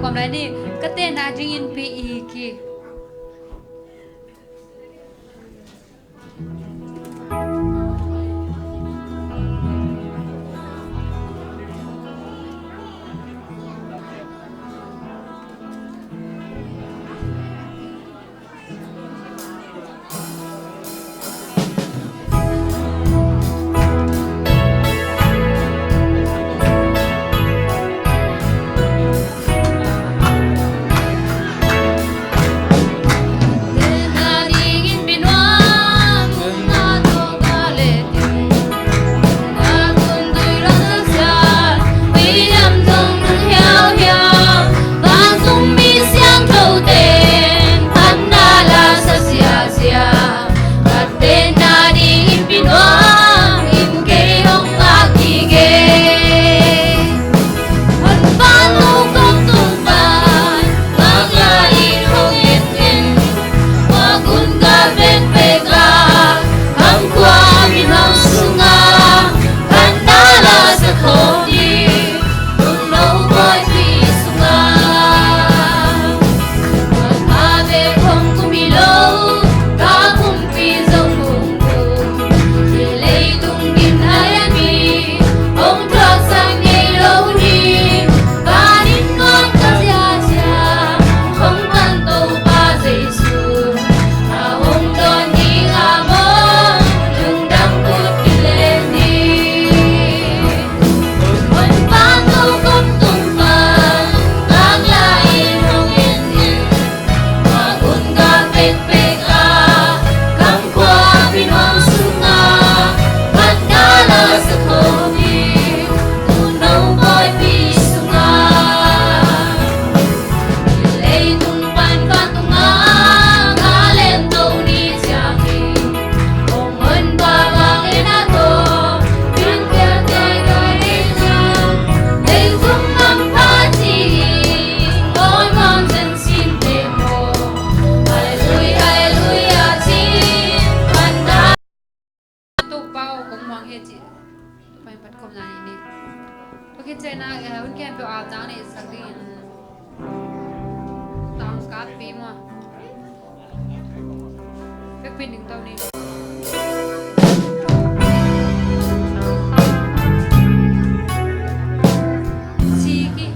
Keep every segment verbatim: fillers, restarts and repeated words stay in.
Kom lai ni, ka tenna dingin pi i ki. Topa aw kong muang hi ci. Topa in phat khawm na ni. Tua khit ciangin, eh, hun khempeuh a tang ni sak dingin tang kap pi maw. Pek pi ning tau ni. Siki.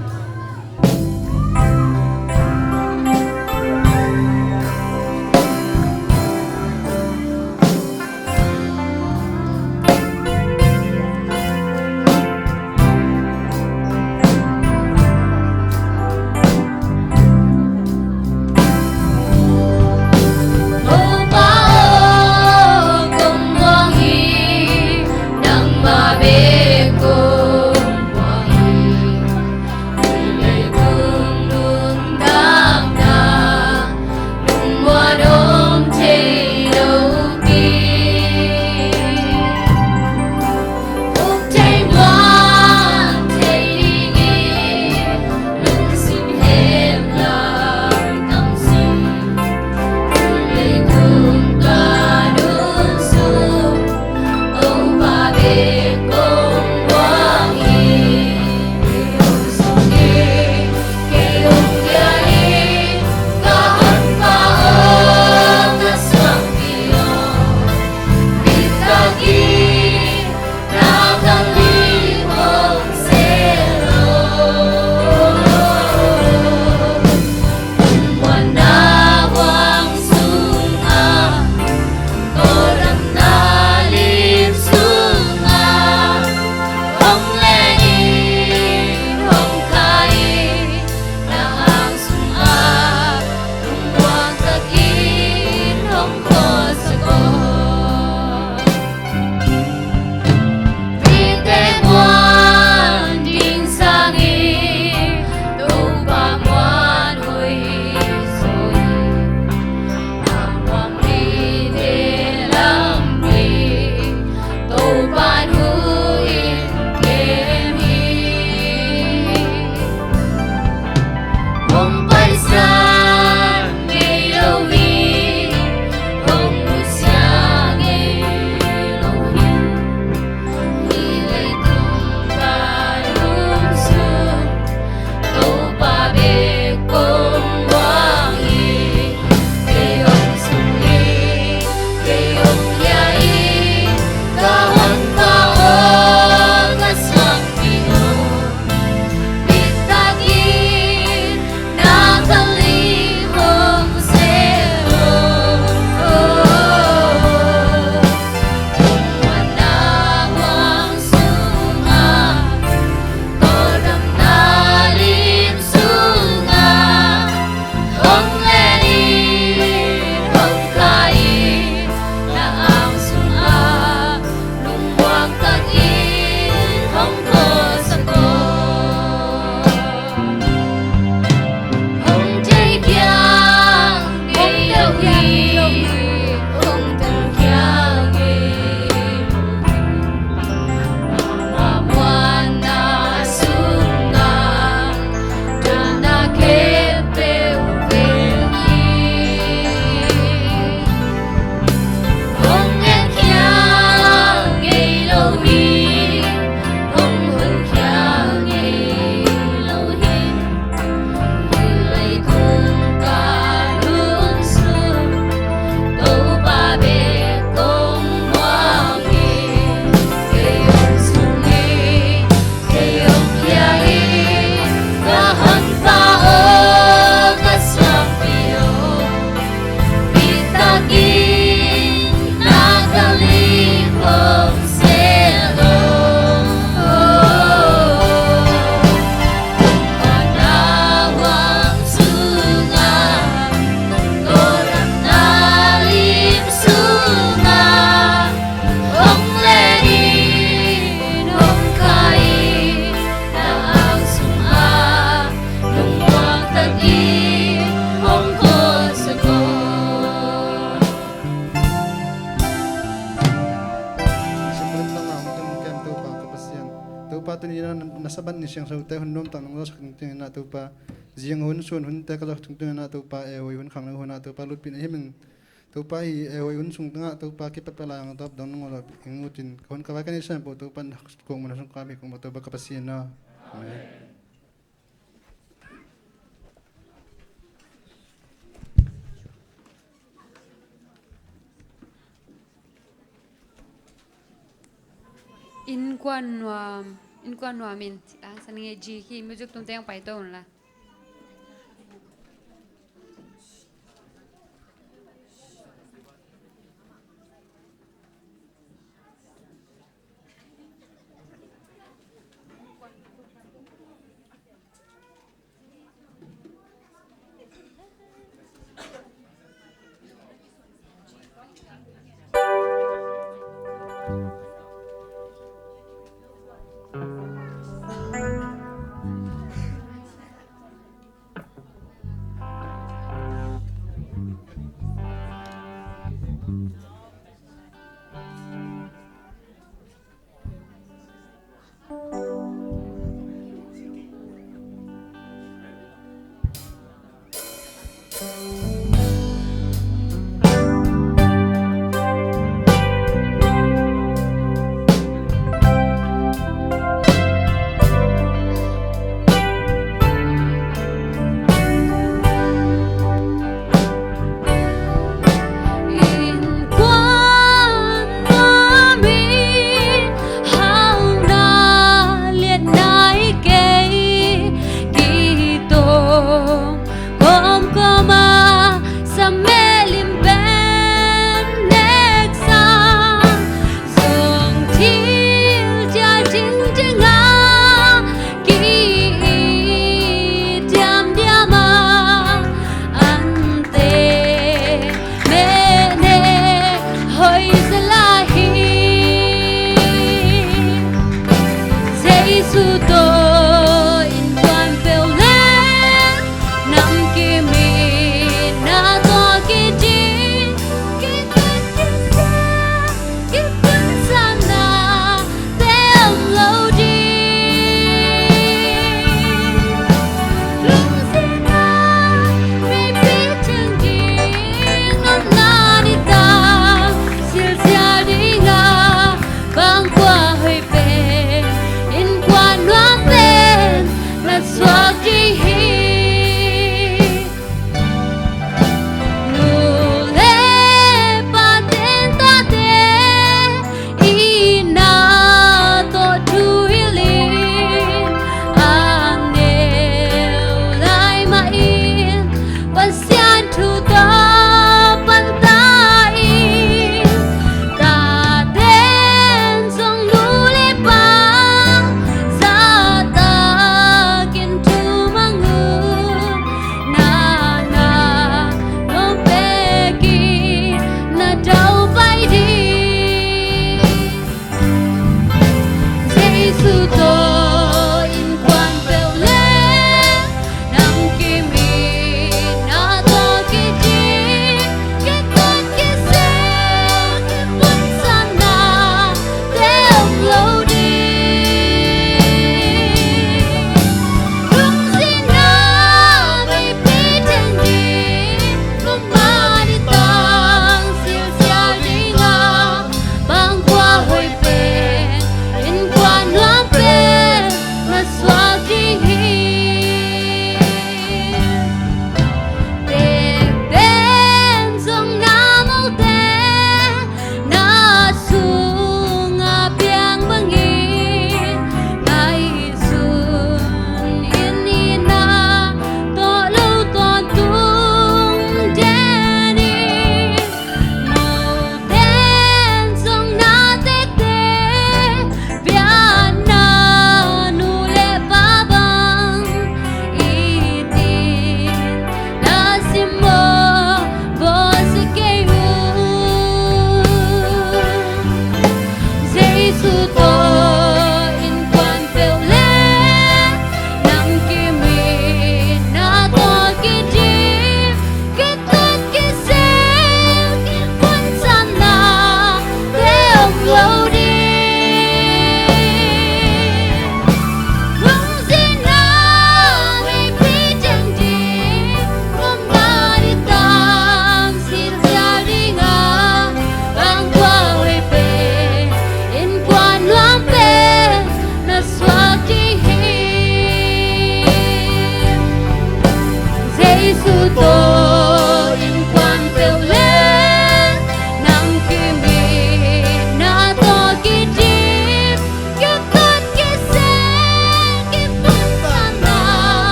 Sabbath ni siangthote hun nuamtak nong zawhsak tungtungin ah Topa, zing hun sun hunte ka zawh tungtungin ah Topa, ei hun khangno hunah Topa lutpih na hih manin Topa, hih ei hun sungah Topa kipat pah lai-in ah Topa dong nong ngolh ing ut in, ka hun ka vai ka neih sem peuh Topa na kong mun a sung ka mi kong ba Topa ka Pasian aw. Amen. Innkuan nuam, innkuan nuam in, ah, sa ning e, G key music tum teng pai to un la.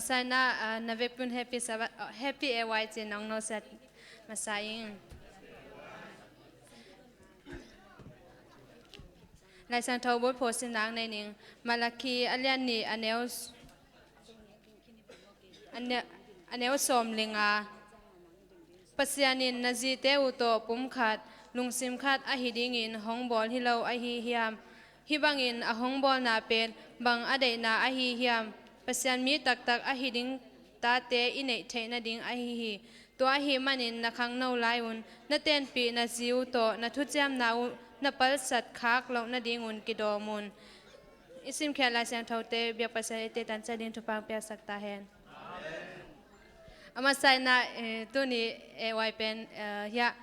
Saina, ah, na vekpi un Happy Sabbath, oh, Happy A Y ci-in hong nusia masa ing. Lai Siangtho bul phawk sinak nei ning. Malakhi a lian nih, a neu s-, a ne-, a neu sawm le nga. Pasian in na zite uh tawh pum khat, lungsim khat ahi dingin hong bawl hi lo ahi hiam? Hih bangin a hong bawlna pen bang a deihna ahi hiam? Pasian mi taktak ahi ding tate i neih theih nading ahi hi. Tua ahih manin na khangno lai-un na tenpih na zi uh tawh na thuciamna uh na palsat khak loh nadingun kidawm un. I simkhiat Lai Siangthote biak Pasian eite tan ciat ding thupha piaksak ta hen. A masa in ah, eh, tuni, eh, A Y pen, eh, hiah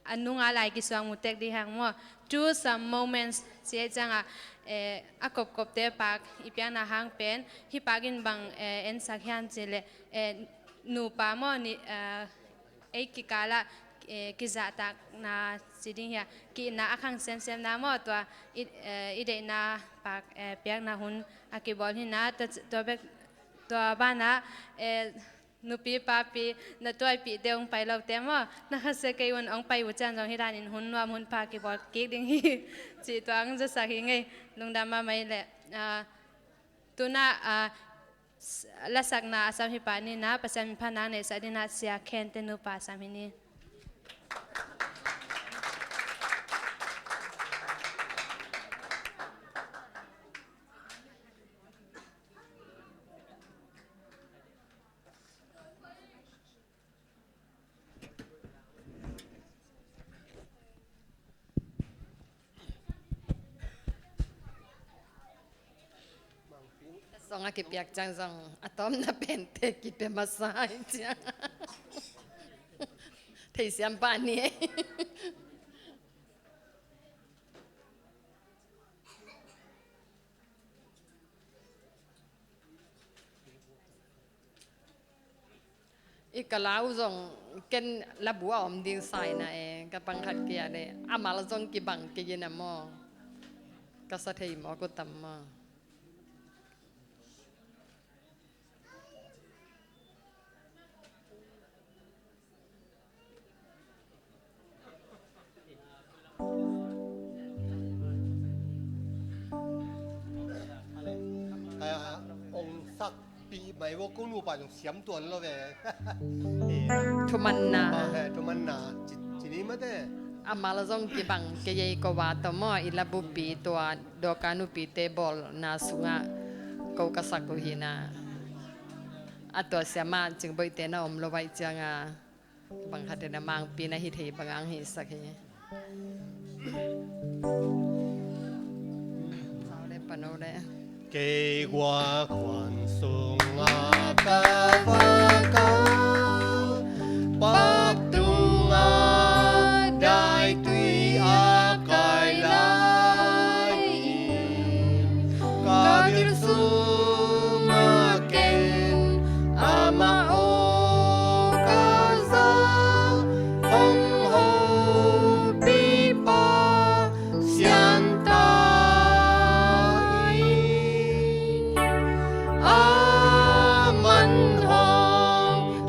a nunga lai kisuang mu tek ding hang maw. Through some moments ci-a ciangah, eh, a kopkopte pak i piakna hang pen hih pak in bang, eh, ensak hiam cih leh, eh, nupa maw ni, eh, ei kikalah, eh, kizahtakna ci ding hiam, ki-itna a khang semsemna maw, tua i, eh, i deihna pak, eh, piakna hun a kibawl hi-in ah, tua, tua bek, tua banah, eh, nupi papi na tuaipihte hong pai lote maw, na khasia kei un, hong pai uh ciang zong hih danin hun nuam hun pha kibawl kik ding hi cih tua hong zasak hi ing ei. Lungdam mahmah leh, ah, tu-in ah, ah, lasakna a sam hih pa ni-in ah, Pasian min phatna neihsak dingin ah Sia Khen te nupa sam hi ni. Song a kipiak ciang zong a tawpna pente kipia masa hi ciang. Theisiam pa ni ei. I ka lau zong ken labu a om ding sa in ah e, ka pang khat kia de, a mal zong kibang kei in ah maw. Ka sa thei maw, ko tam maw. Ong sakpih mai vo, ko nupa zong siam tuan lo ve. Thumanna. Ah, he, thumanna. Ci, ci ni mate. A mal zong kibang kei ei, ko va tawh maw, i labupi tua Dawka nupite bawlna sungah ko ka sak uh hi-in ah. A tua siamah Cingboihte na om lo ahih ciangah bang khat in a mangpi na hi thei bangah hong hisak hi. Kei guak huan sungah ka va kah, pak tungah daitui a kai lai-in, ka gil sungah ken amah aw ka za, hong hopih Pasian ta hi. Aman hong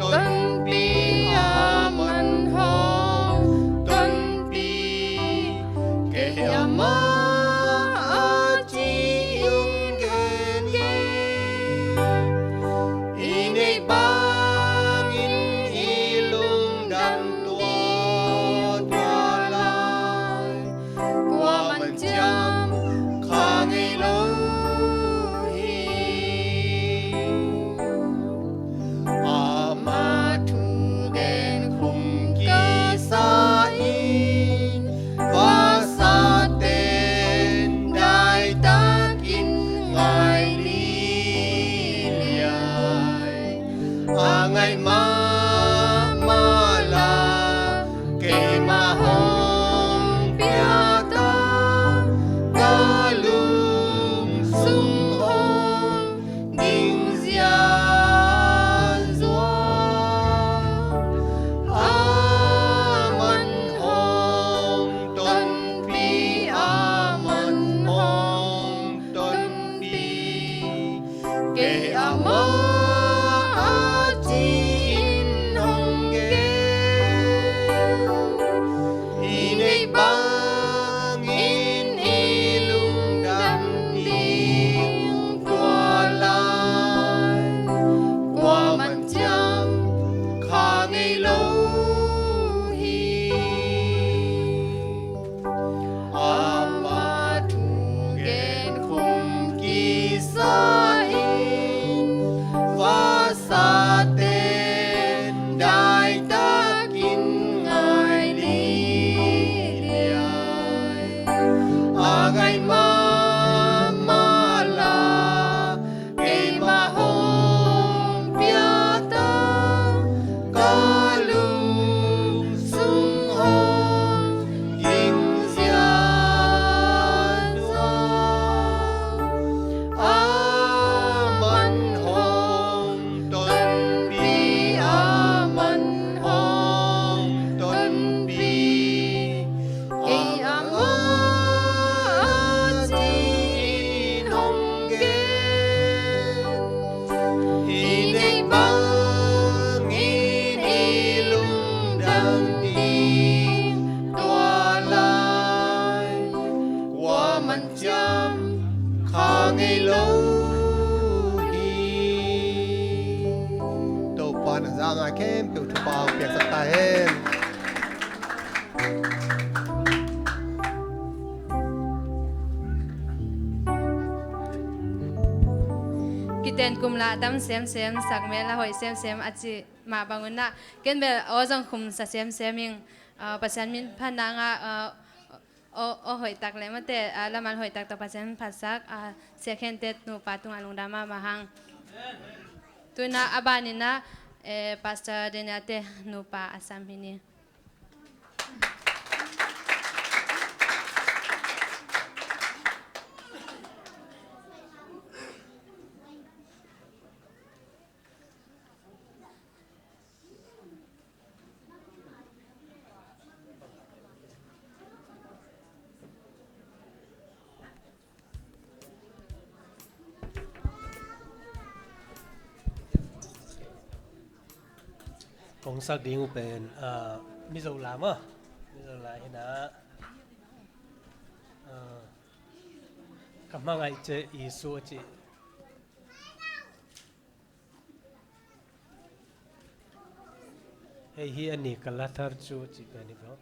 Sak ta hen. Kiten kum lah dam semsem, sak mel a hoih semsem a cih mah bang un ah, ken bel aw zong khum sa semsem ing. Ah, Pasian min phatna ngah, ah, aw, aw hoih tak le mate, ah, laman hoih tak tawh Pasian phatsak, ah, Sia Khen te nupa tungah lungdam mahmah hang. Tu in ah a ban in ah, eh, Pastor Daniel te nupa a sam hi ni. Kong sak ding uh pen, ah, Mizo la maw, Mizo la hi in ah, ah, Ka Hmangaih Ciah Isu a cih. Hei hi a ni ka la thar cu cih pen hi bro.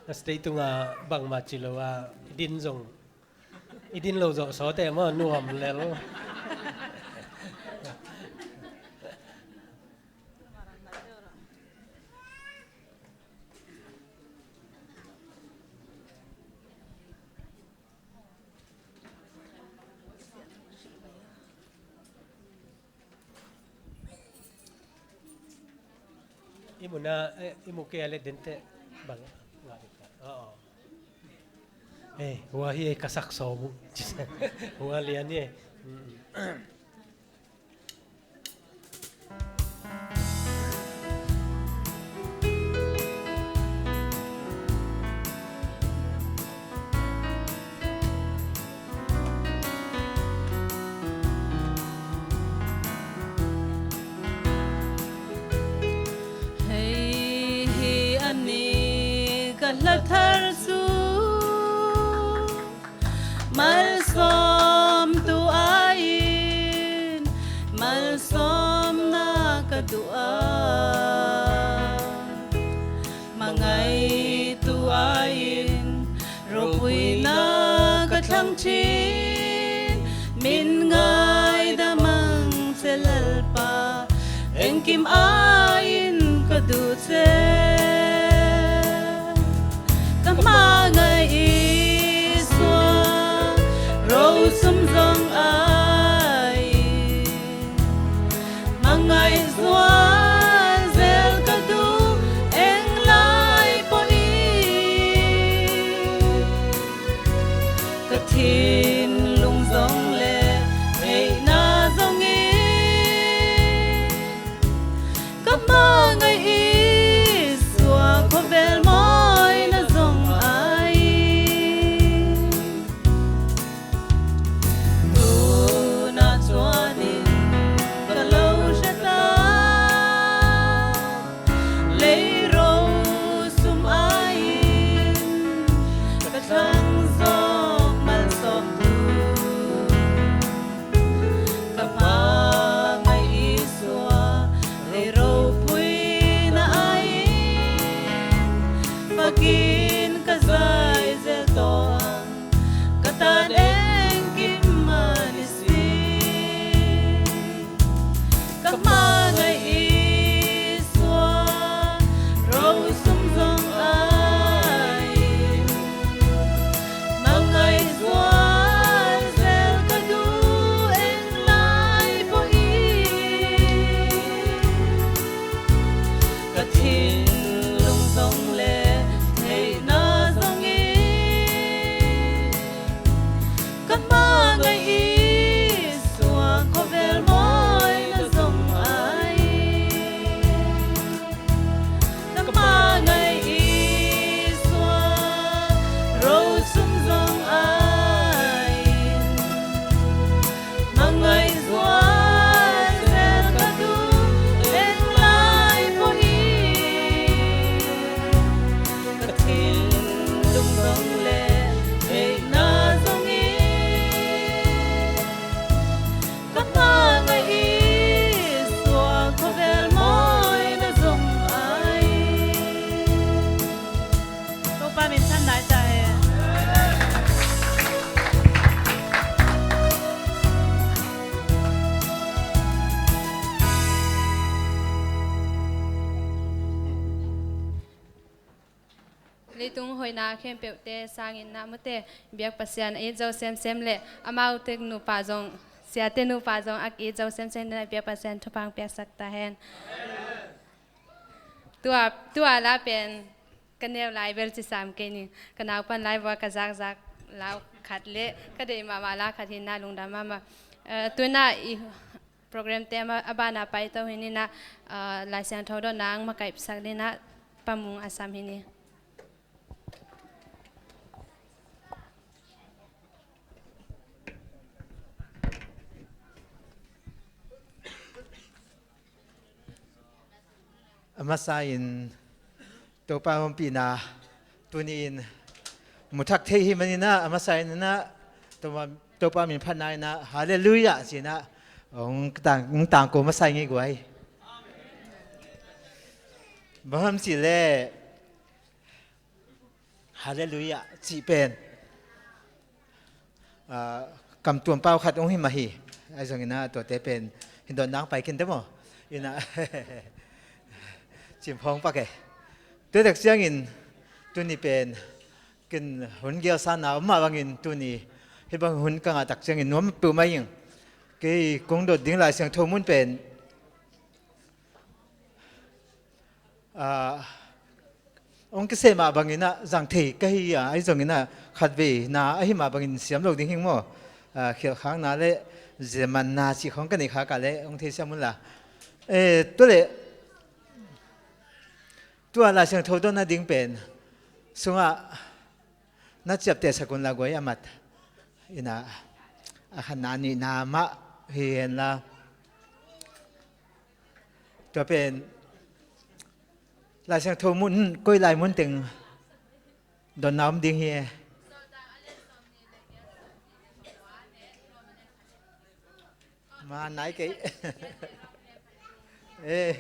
A stage tungah bangmah ci lo a, i din zong, i din lo zawh sawte maw, nuam lel. I mu na, eh, i mu kei a le dente bang ngah ding ta. Oh, oh. Eh, hua hi ei ka sak sawm uh. Hua lian hi ei. Mm. Hei hi a ni ka hla thar cu, malsawmtu aiin malsawmna ka duh a, hmangaihtu aiin ropuina ka thlang ṭhin. Min ngaidam ang ce Lalpa, engkim aiin ka duh ce. Ka hmangaih Isua, ro sum zong aiin hmangaih zual zel ka duh, eng lai pawh in ka thinlung zong le theihna zong in ka hmangaih Isua, khawvel mawina zong a Zong le theihna zong in ka hmangai Isua khawvel mawi na zong ai. Topa min than lai ta hen. Leitung hoihna khempeuhte sangin na mute biak Pasian a it zo semsem le amaute nupa zong, siate nupa zong a it zo semsem na biak Pasian thupha piaksak ta hen. Tua, tua la pen ka neu lai bel ci sam kei ni. Ka naupan lai bua ka zakzak lau khat le ka deih mahmah la khat hi na lungdam mahmah. Eh, tuna i program te a bana paito hi ni na, ah, Lai Siangtho dotna ang makaihsak ni na pamung a sam hi ni. A masa in Topa ompihna tuni in mu thak thei hi manin ah, a masa in ah Topa, Topa min phatna in ah Halleluiah ci-in ah hong tang, hong tangko masa i ngei guai. Bang hang hiam cih leh Halleluiah cih pen, ah, kam tuam pau khat hong hi mah hi. Ahi zongin ah tuate pen hin dotna ang pai khin te maw? In ah cimphawng pak e. Tua tak ciangin tuni pen ken hun gelsa na om mah bangin tuni hih bang hun ka ngah tak ciangin nuam peuhmah ing. Kei kong dot ding Lai Siangtho mun pen, ah, hong kiseh mah bangin ah zang thei ka hi a, ahi zongin ah khatvei na ahi mah bangin siam lo ding hing maw? Ah, khialhkhakna le zemanna cih khawng ka neih khak a leh hong theisiam un la. Eh, tua leh tua Lai Siangtho dotna ding pen sungah na ciaptehsak un la guai a mat. In ah a khatna nihna mah hi hen la. Tua pen Lai Siangtho mun, koi lai mun teng dotna om ding hi e. Ma nai kei. Eh,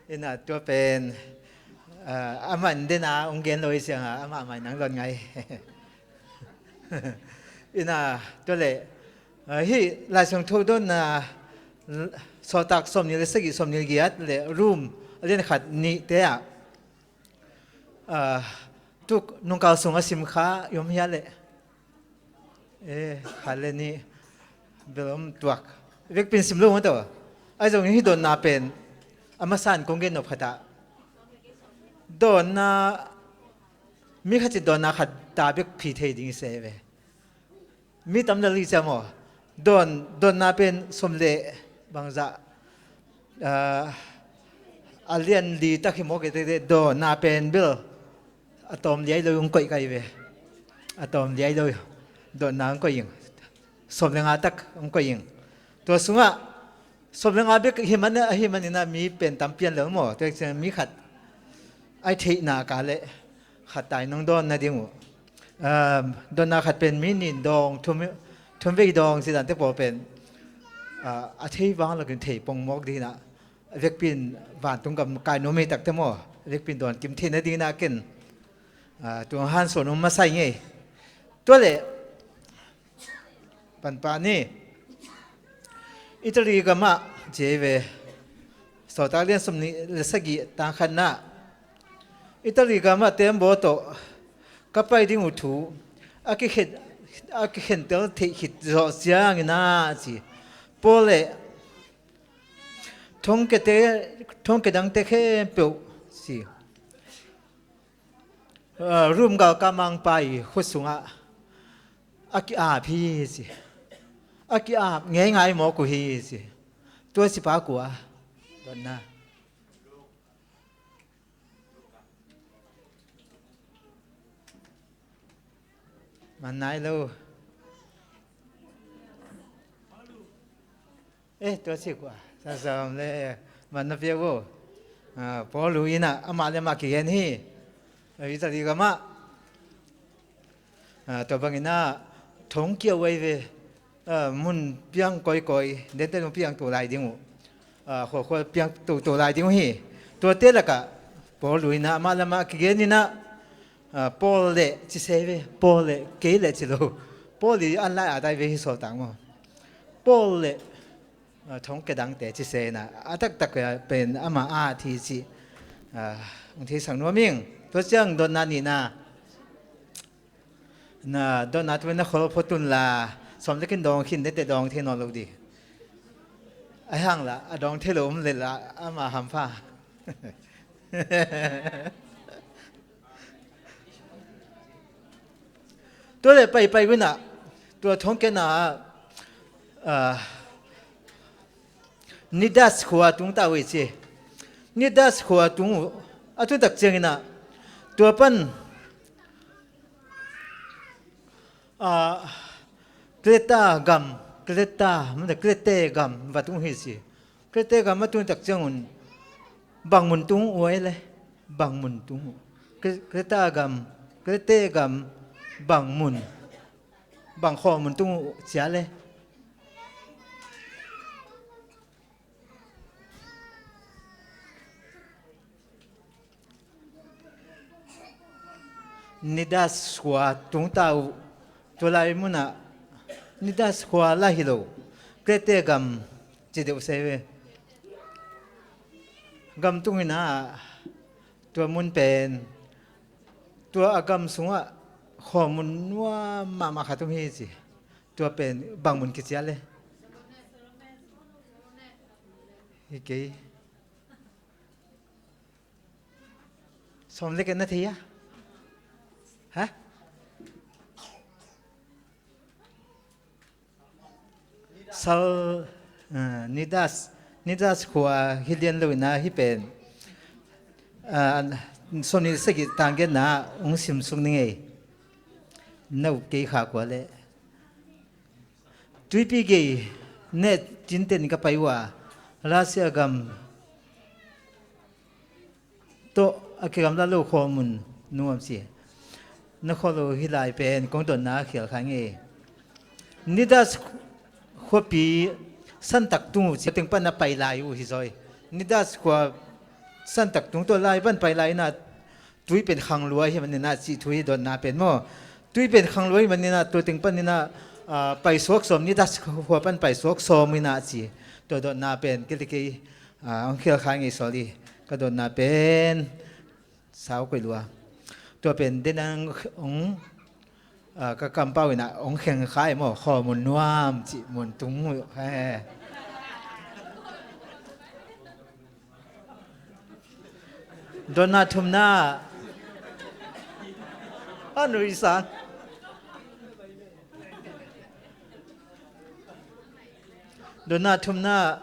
in ah tua pen, ah, amah in den a hong gen lo hi ciang a, amah mah in hong dot ngai. In ah tua leh, ah, hih Lai Siangtho dotna, Sawltak sawmnih le sagih, sawmnih le giat le Rom a lian khat nih te ah, ah, tuk nungkal sung a sim kha i om hia leh? Eh, khat le nih bel om tuak. Vekpi in sim lo maw taw. Ahi zongin hih dotna pen a masa in kong gen nop khat ah, dotna, mi khat in dotna khat ta bek phi thei ding i se ve. Mi tam lel hi cia maw? Dawn, dawnna pen sawm le bangzah, ah, a lian li tak hi maw, kei tektek dawnna pen bel a tawm liai lo hong koih kai ve. A tawm liai lo dawnna hong koih ing. Sawm le nga tak hong koih ing. Tua sungah sawm le nga bek hi man, ahi manin ah mi pen tam pian lo maw. Tua ciang mi khat a i theihna ka leh khat tai nong dawn nading uh. Ah, dawnna khat pen mi nih dawng, thum, thum vei dawng ci dan te pawl pen, ah, a thei vang lokin thei pongmawk ding ah, a vekpi in vantung gam kai nuam hi tak te maw, a vekpi in dawn kim thei nading ah ken, ah, tua hansuah nuam masa ing ei. Tua leh, Panpah ni. Italy gamah ci ei ve. Sawltak lian sawmnih le sagih tang khatna. Italy gamah tembaw tawh ka pai ding uh thu a kikhen, a kikhentel theih khit zawh ciangin a ci. Paul le thongkiate, thongkia dangte khempeuh ci. Ah, Rom galkap mangpa i khut sungah a ki-ap hi ci. A ki-ap ngeingai mawk uh hi ci. Tua cipa kua? Dawnna. Man nai lo. Eh, tua ci kua? Sa sam le man na piak uh. Ah, Paul in ah amah le amah kigen hi. Italy gamah Ah, tua bangin ah thong kiau ai ve. Ah, mun piang kawikawi, dente nung piang to lai ding uh. Ah, khuakhua piang to to lai ding uh hi. Tuate lakah Paul luina amah lamah kigenin ah, ah, Paul le ci se ve, Paul le kei le ci lo. Paul i an lai a dai ve hi sawltak maw. Paul le, ah, thong kedangte ci se na, a taktak pen ama a thi ci. Ah, hong theisak nuam ing. Tua ciang dotna nihna. Na dotna tu na khol phot un la, sawm lekin dawng khin dete dawng thei nawn lo di. A hang la, a dawng thei lo om le la, ama hampha. Tua le paipai wina, tua thong kena, ah, Nidas khua tung ta uh i ci. Nidas khua tung uh, a tu tak ciangina, tua pan, ah, Kreta gam, Kreta, mate Krete gam va tung hi ci. Krete gam a tung tak ciangun, bang mun tung uh ai le, bang mun tung uh. Kre-, Kreta gam, Krete gam, bang mun, bang khaw mun tung uh cia le. Nidas khua tung ta uh, tua lai munah Nidas khua la hi lo, Krete gam ci deuh se ve. Gam tungin ah tua mun pen, tua a gam sungah khaw mun nuam mahmah khat om hi ci. Tua pen bang mun kicia le? Hi kei. Sawm le khat na thei a? Ha? Sal, ah, Nidas, Nidas khua hi lian lo ina hi pen. Ah, sawm nih sagih tang genna hong simsuk ni ngei. Na up kei kha kua le. Tuipi gei ne cinten ka pai uh a, Russia gam tawh a kigamla lo khaw mun nuam ci. Na khaw lo hi lai pen kong dotna khial kha ngei. Nidas khuapi santak tung uh ci, teng pan a pai lai uh hi zaw hi. Nidas khua santak tung tawh lai pan pai lai ina, tui pen khang lua hi maninah cih thu hi dotna pen maw. Tui pen khang lua hi maninah tua teng paninah, ah, paisuak sawm, Nidas khua pan paisuak sawm inah ci. Tua dotna pen kei le kei, ah, hong khial kha ngei sawl hi. Ka dotna pen sau koih lua. Tua pen denang hong, ah, ka kampau inah hong kheng kha hi maw, khaw mun nuam cih mun tung uh. He. Dotna thumna. A nui sang. Dotna thumna.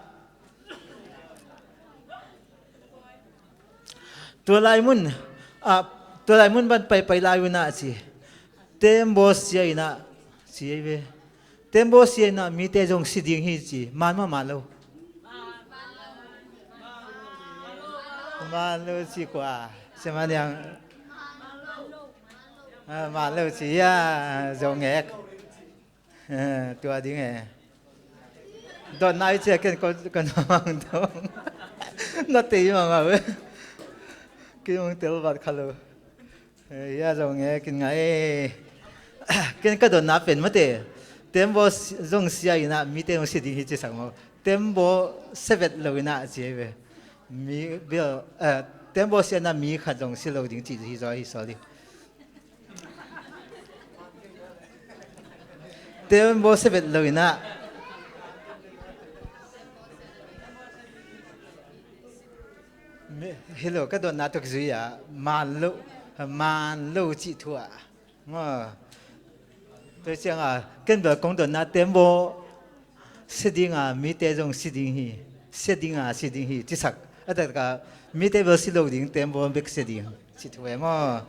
Tua lai mun, ah, tua lai mun ban paipai lai unah ci. Tembaw sia inah ci ei ve. Tembaw sia inah mite zong si ding hi ci. Man mah man lo. Man lo ci kua. Sia man yang. Ah, man lo ci ya, zong ngek. Eh, tua ding e. Dotna i cia ken ko, ko na mang dong. Na tei mama ve. Ki mong tel vat kha lo. Eh, ya zong e, kin ngai e. Ken ka dotna pen mate. Tembaw zong sia inah mite zong si ding hi ci sak maw. Tembaw sevet lo inah ci ve. Mi bil, eh, tembaw sia inah mi khat zong si lo ding ci hi zaw hi, sorry. Tembaw sevet lo inah. Hi lo, ka dotna tuk zui a, man lo, man lo cih thu a. Maw. Tua ciang a, ken bel kong dotna tembaw si ding a, mite zong si ding hi. Si ding a, si ding hi. Ci sak. A taktak a, mite bel si lo ding, tembaw bek si ding. Ci thu e maw.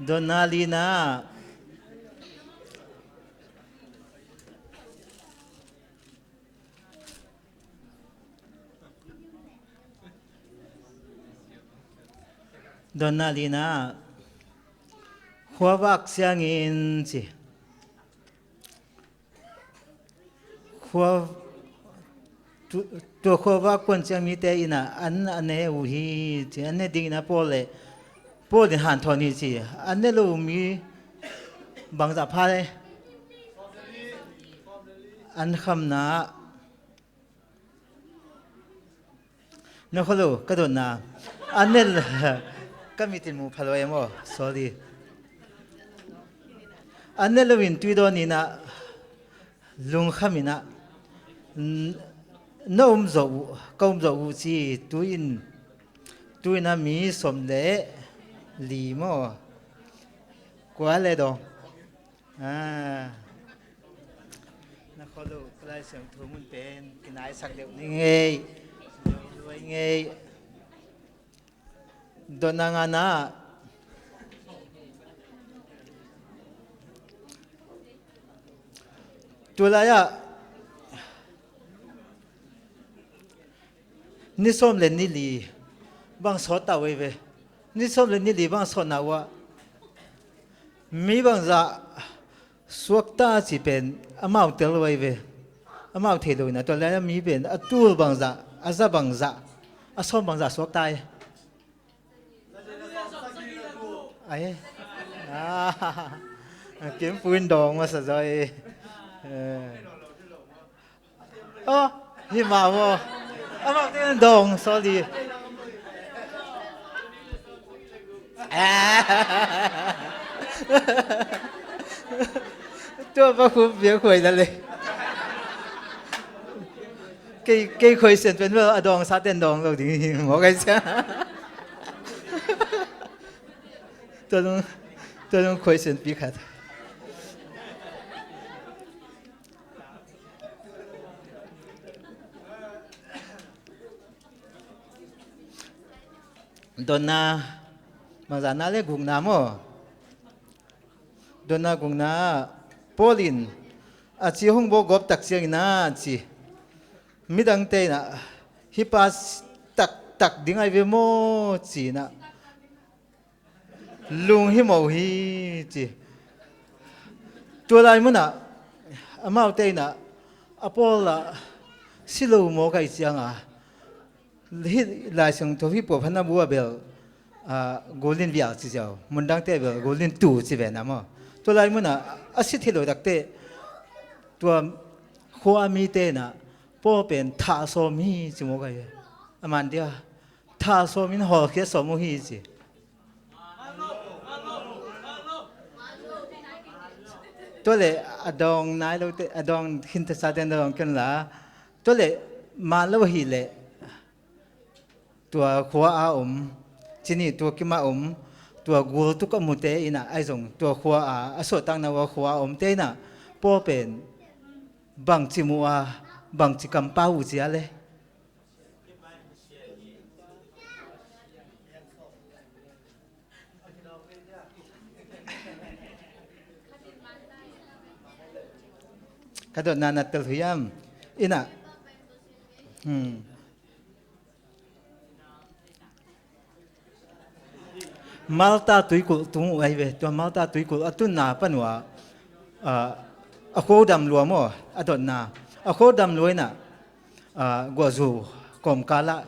Dotna lina. Donna lina, khuavak siangin ci. Khua, tu, tua khuavak kuan ciang mite ina an a ne uh hi ci. An ne dingin a Paul le, Paul in hanthawn hi ci. An ne lo mi bangzah pha le an khamna. Na kholo, ka dotna. An ne lo, ka mitin mu pha lo em aw. Sorry. An ne lo in tui dawn ina, lungkham ina, n-, na um zo uh, ka um zo uh ci, tu in, tu ina mi som le li maw. Kua le dong. Ah. Na kholo, ka Lai Siangtho mun pen kinaisak deuh ni ngei. Deuh luai ngei. Donna ngana. Tulai ah ni sawm le ni li bang sawt ta uh ei ve. Ni sawm le ni li bang sawtna uh ah mi bangzah suakta ci pen amau tel uh ei ve. Amau thei lo ina tua lai a mi pen a tul bangzah, a za bangzah, a sawm bangzah suakta ei. Ai. Ah. Kim puin dong masa zoi. Eh. Oh, hi mah maw. Amau te dong, sorry. Tua pa khup bia khuai la le. Kei, kei khuai sian pen maw, a dong sa ten dong lo ding hi maw kai sia. Tua lung, tua lung khuai sian pi khat. Donna, bangzahna le gukna maw. Donna gukna, Paul in a ci hong bawl gawp tak ciangin a ci. Midangte ina, hih pa taktak ding ai ve maw ci ina. Lunghimawh hi ci. Tua lai munah amaute inah a Paul ah si lo mawk ahih cianga hih Lai Siangtho hih puahphatna bu ah bel, ah, gulin vial ci ziau, mundangte ah bel gulin tu ci ve na maw? Tua lai munah a si thei lo takte tua khua mite inah Paul pen thah sawm hi ci mawk ahi ve. A man dia thah sawmin hawlkhia sawm uh hi ci. Tua le a dawng nai lote, a dawng khinta sate a dawng ken la. Tua le man lo hi le tua khua a om, cini tua kim a om, tua gul tuk a mute inah ahi zong tua khua a, a suahtakna uh a khua a omte inah Paul pen bangci mu a, bangci kampau uh cia le. Ka dotna na tel hiam? Inah. Hmm. Malta tuikulh tung uh ahi ve. Tua Malta tuikulh a tunna pan uh ah, ah, a khuadam lua maw? A dotna a khuadam lua inah, ah, guahzu kawmkal ah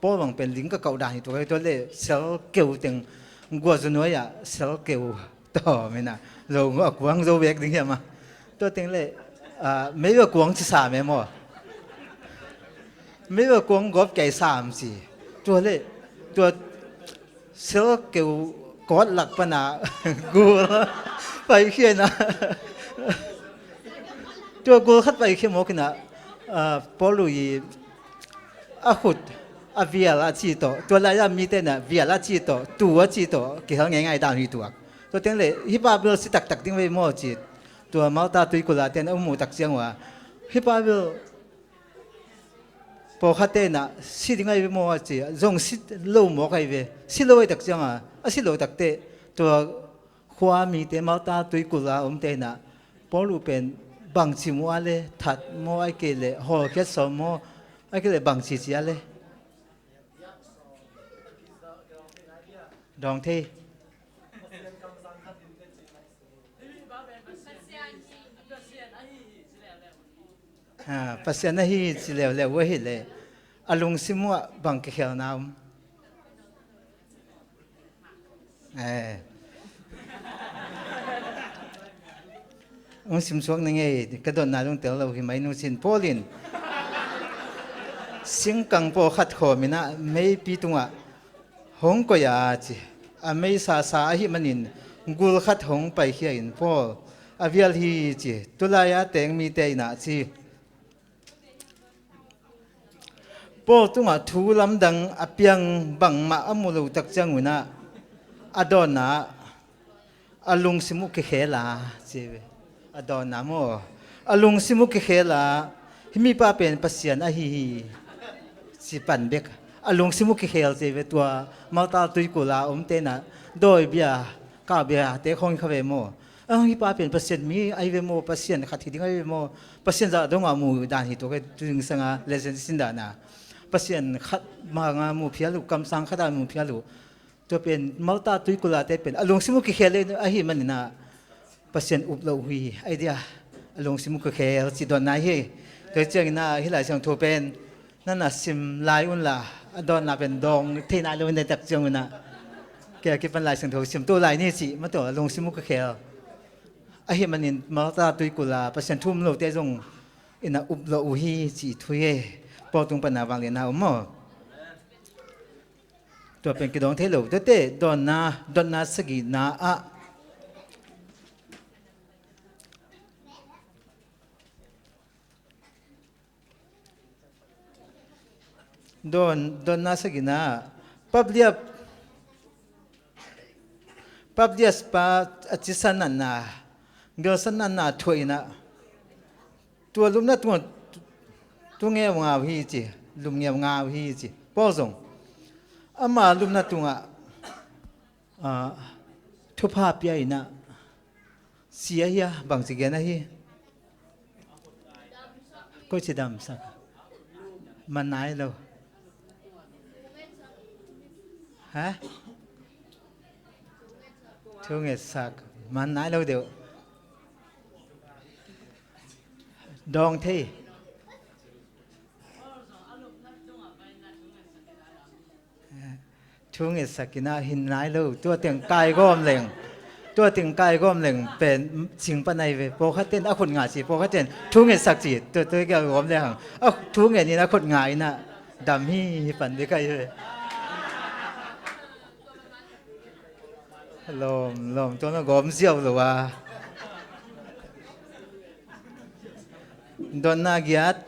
Paul bang pen ling ka kauh dan hi tua, tua le sel keu teng guahzu nuai ah sel keu tawm inah zo a kuang zo vek ding hiam a? Tua teng le, ah, mei a kuang ci sam e maw? Mei a kuang gawp kei sam ci. Tua le tua sel keu kawt lak pana gul paikhia inah tua gul khat paikhia mawk inah, ah, Paul uh i a khut a vial a ci tawh, tua lai-ah mite inah vial a ci tawh, tu a ci tawh kihel ngeingai dan hi tuak. Tua teng le hih pa bel si taktak ding vei maw ci. Tua Malta tuikulh ah ten a um uh tak ciang uh ah hih pa bel pawlkhatte inah si ding ahi ve maw a ci, zong si lo mawk ahi ve. Si lo ahi tak cianga a si lo takte tua khua mite Malta tuikulh a omte inah Paul uh pen bangci mu a le, that maw, ahih kei le hawlkhiat sawm maw, ahih kei le bangci ci a le. Dawng thei. Ha, Pasian ahi ci leuleu uh ahih leh a lungsim uh ah bang kikhelna om? Eh. Hong simsuak ning ei, ka dotna lungtel lo hi mai nu cin. Paul in singkang pawlkhat khawm in ah meipi tungah hong koih a ci. A mei sasa ahih manin gul khat hong paikhia in Paul a vial hi ci. Tulai a teng mite in ah ci. Paul tungah thu lamdang a piang bangmah a mu lo tak ciang un ah a dawnna ah a lungsim uh kikhel a ci ve. A dawnna maw, a lungsim uh kikhel a, hih mipa pen Pasian ahi hi ci pan bek. A lungsim uh kikhel ci ve. Tua Malta tuikul a omte in ah dawi bia, kau bia te khong kha ve maw. A, hih pa pen Pasian mi ahi ve maw, Pasian khat hi ding ahi ve maw, Pasian zah dong a mu dan hi tua ka tu ding sanga legend sin dan a. Pasian khat bang a mu phial uh, kamsang khat a mu phial uh. Tua pen Malta tuikul a te pen a lungsim uh kikhel ahih manin ah Pasian up lo uh hi. Ai dia, a lungsim uh kikhel ci dawnna hi. Tua ciangin ah hih Lai Siangtho pen na na sim lai un la, a dawnna pen dawng thei nai lo in tak ciang un ah, kei a kipan Lai Siangtho sim to lai ni ci, ma to a lungsim uh kikhel. Ahih manin Malta tuikul a Pasian thu um lote zong in ah up lo uh hi ci thu hi. Paul tung pan a vangliatna om maw. Tua pen kidawng thei lo. Tuate dawnna, dotna sagihna ah, dawn, dotna sagihna ah Publius, Publius pa a cisa natna, gelsa natna thuah in ah, tua lupna tungah tu ngeungau hi ci, lum ngeungau hi ci. Paul zong ama lupna tungah, ah, thupha pia in ah, si ahi a, bangci gen ahi. Koici damsak? Man nai lo. Ha? Thu ngetsak. Man nai lo deuh. Dawng thei. Thu ngetsak in ah hin nai lo. Tua teng kai gawm leng, tua teng kai gawm leng pen cing pan ahi ve. Pawlkhat ten a khut nga ci, pawlkhat ten thu ngetsak ci. Tua, tua kia gawm leng hang a thu nget in a khut nga in ah dam hi, hi pan ding kai ve. Lawm, lawm, tua na gawm ziau lo a. Dotna giat.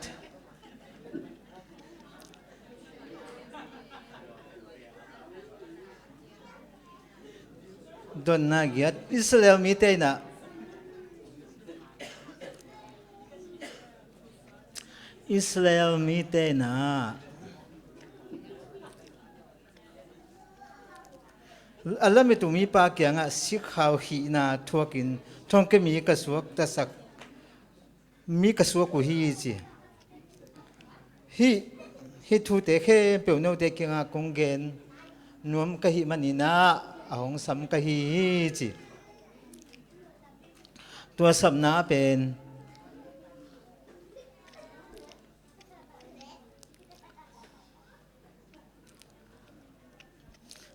Dotna giat. Israel mite in ah, Israel mite in ah a lamit uh mipa kiangah sikhau hihna thuakin thongkia mi ka suaktasak, mi ka suak uh hi ci. Hih, hih thute khempeuh note kiangah kong gen nuam ka hih manin ah a hong sam ka hi hi ci. Tua sapna pen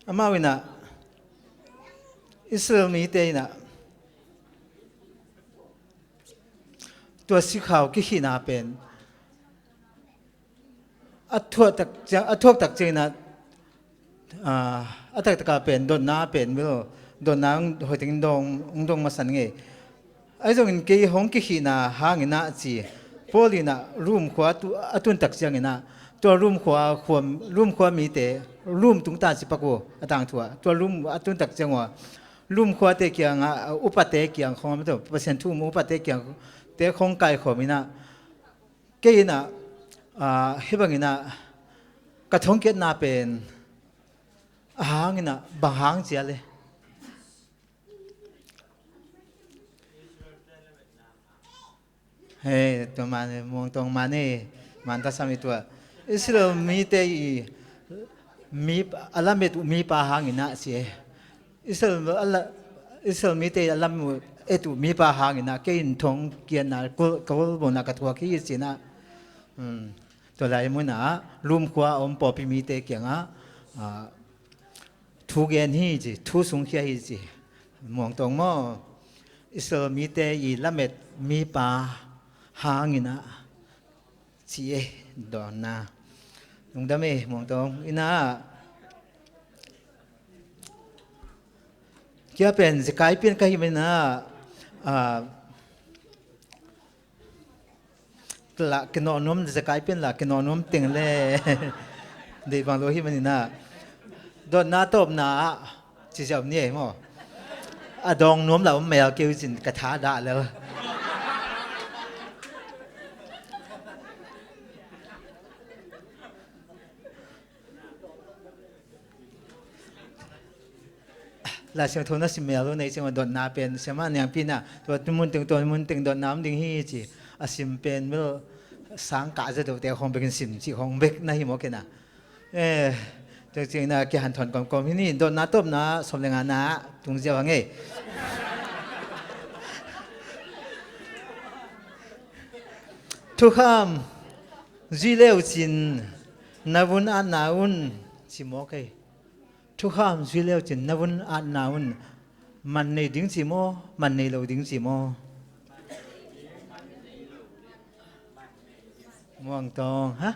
amau in ah, Israel mite in ah tua sikhau kikhihna pen a thuak tak ciang, a thuak tak ciangin ah, ah, a taktak a pen dotna pen milo, dotna hong hoih takin dong, hong dong masa ngei. Ahi zongin kei hong kikhihna hangin ah ci. Paul in ah Rom khua a tu, a tun tak ciangin ah tua Rom khua, khua, Rom khua mite, Rom tungta ci pak uh a tangthu ah, tua Rom a tun tak ciang uh a Rom khuate kiangah, upate kiang khawng, Pasian thu um upate kiang te khawng kaikhawm in ah, kei in ah, ah, hih bangin ah ka thongkiatna pen a hang in ah bang hang ci a le. Hei, tua man, muang tuang man e, man ta sam i tua. Israel mite i Mi, a lamet uh mipa hangin ah ci e. Israel, a la, Israel mite a lamet uh mipa hangin ah kei in thong kianna kul, ka kulbona ka thuak hi ci-in ah. Um, tua lai munah Rom khua a om pawlpi mite kiangah, ah, thu gen hi ci, thu sungkhia hi ci. Muangtawng maw, Israel mite i lamet mipa hangin ah ci e, dawnna. Lungdam e, Muangtawng. Ina, kia pen zekai pian ka hih manin ah, ah, la kinawh nuam, zekai pian la kinawh nuam teng le deih bang lo hih manin ah, dawnna tawpna ah ci ziau ni e maw? A dawng nuam la om mel keu cin ka tha dah lel. Lai Siangtho na sim mel lo nei ciang dawnna pen siamah niangpi na tua mun teng, tua mun teng dawnna om ding hi ci. A sim pen bel sang kah za dote hong bekin sim ci hong bek na hi maw kena. Eh, tua ciang na kihanthawn kawmkawm hi ni. Dawnna tawpna sawm le ngana tung ziau hang e. Thukham zui leu cin na vun atna un ci maw kei. Thukham zui leu cin na vun atna un man nei ding ci maw, man nei lo ding ci maw? Muangtawng, ha?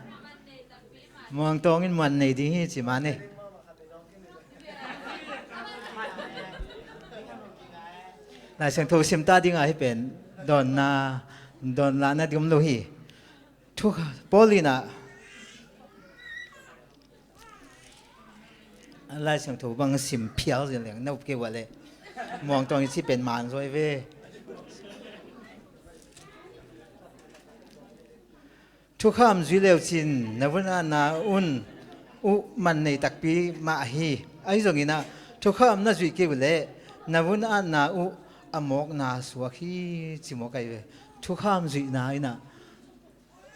Muangtawng in man nei ding hi ci mah ni. Lai Siangtho sim ta ding ah hi pen dawnna, dawnna na ding om lo hi. Thu, Paul in ah Lai Siangtho bang sim phial zin leng na up kei ua le. Muangtawng i ci pen man zaw hi ve. Thukham zui leu cin na vun atna un uh man nei takpi mah hi. Ahi zongin ah thukham na zuih kei uh le na vun atna uh a mawkna suak hi ci maw kei ve. Thukham zuihna in ah,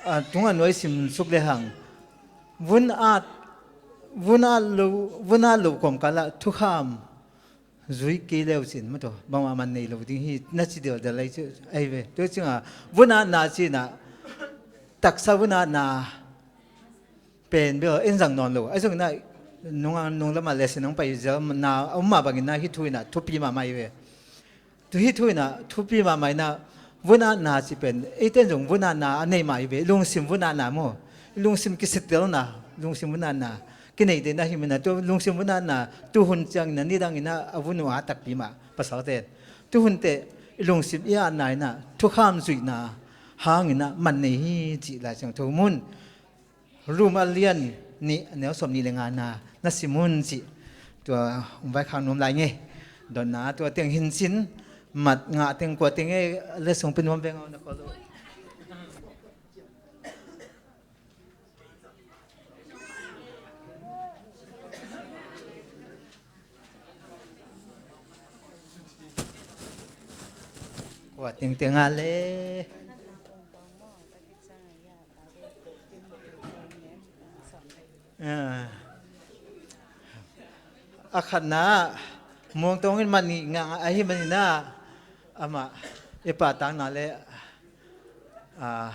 a, tungah nuai sim suk le hang vun at, vun at lo, vun at lo kawmkal ah thukham zui kei leu cin maw, tua bangmah man nei lo ding hi na ci deuhdeuh lai ci ahi ve. Tua ciangah vun atna ci-in ah taksa vun atna pen bel en zang nawn lo. Ahi zongin ah nung, nung lamah lesson hong pai zelna a om mah bangin ah hih thu in ah thupi mahmah hi ve. Tu hih thu in ah thupi mahmah in ah vun atna ci pen eite in zong vun atna a nei mah hi ve. Lungsim vun atna maw, lungsim kisittelna, lungsim vun atna kinei te na hi manin ah tua lungsim vun atna tuhun ciangin ah nidangin ah a vun uh at takpi mah pasalte in tuhun teh i lungsim i atna in ah thukham zuihna hangin ah man nei hi cih Lai Siangtho mun. Rom a lian nih a neu sawm nih le ngana na sim un cih. Tua hong vaikhak nuam lai nge. Dawnna tua teng hin cin mat ngah teng kua teng e, le sung pia nuam veng aw na khual uh. Kua tengteng ah le. Ah. A khatna ah Muangtawng in man nih ngah ahi manin ah amah i pahtakna le, ah,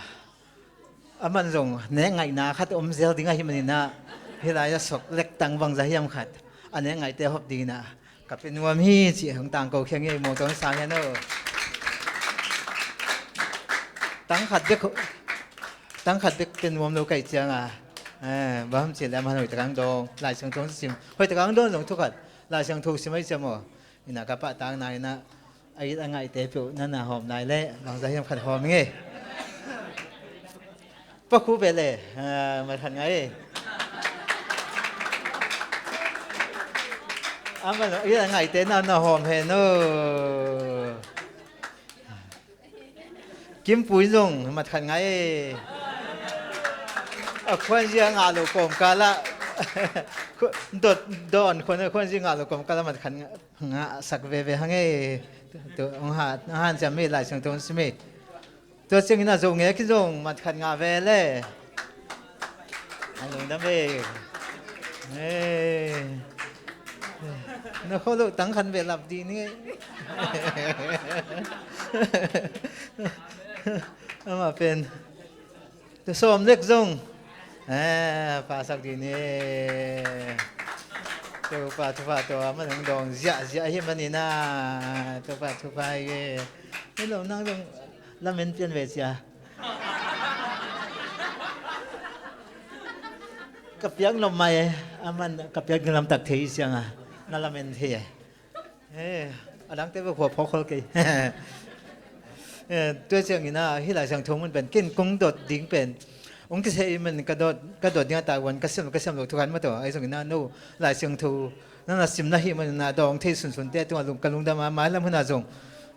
a man zong nek ngaihna khat om zel ding ahi manin ah hih lai-ah sok lektang bangza hiam khat a nek ngaihte hop dingin ah ka pia nuam hi cih hong tangko khia ing ei. Muangtawng sang hen aw. Tang khat bek, tang khat bek pia nuam lo ka hih ciangin, eh, bang hiam cih leh a man hoih takin dawng, Lai Siangtho sim, hoih takin dawng zong thu khat Lai Siangtho sim ahih ciang maw. Ina ka pahtakna ina a it a ngaihte peuh na na hawm lai leh bangza hiam khat hawm ing ei. Pakhu beh le, ah, mat khat ngai. A man a it a ngaihte na na hawm hen aw. Kimpui zong mat khat ngai. A khuanzia ngah lo kawmkal ah, dot dawn khuan, khuanzia ngah lo kawmkal ah mat khat ngah, ngahsak veve hang ei. Tu, tu, hong ha, hong hanciam ei, Lai Siangtho hong sim ei. Tua ciangin a Zo Ngek in zong mat khat ngah ve le. A lungdam ei. Ei, na kholo tang khan ve lap di ni. Ama pen. Tu sawm lek zong. Eh, pasak di ni. Topa thupha tua man hong dawng ziahziah hi manina. Topa thupha hi. Ni lo nang zong lamen pian ve cia. Ka piak nop mai, aman ka piak ding lamtak thei sianga na lamen thei e. Eh, a dangte bek hua phawk khol kei. Eh, tua ciangin ah hih Lai Siangtho mun pen ken kong dot ding pen hong kiseh i man ka dot, ka dot ding a tavuan ka siam, ka siam lo thukan mataw. Ahi zongin ah no Lai Siangtho na na sim na hih manin ah dawng thei sunsunte tungah lung, ka lungdam a mailam hunah zong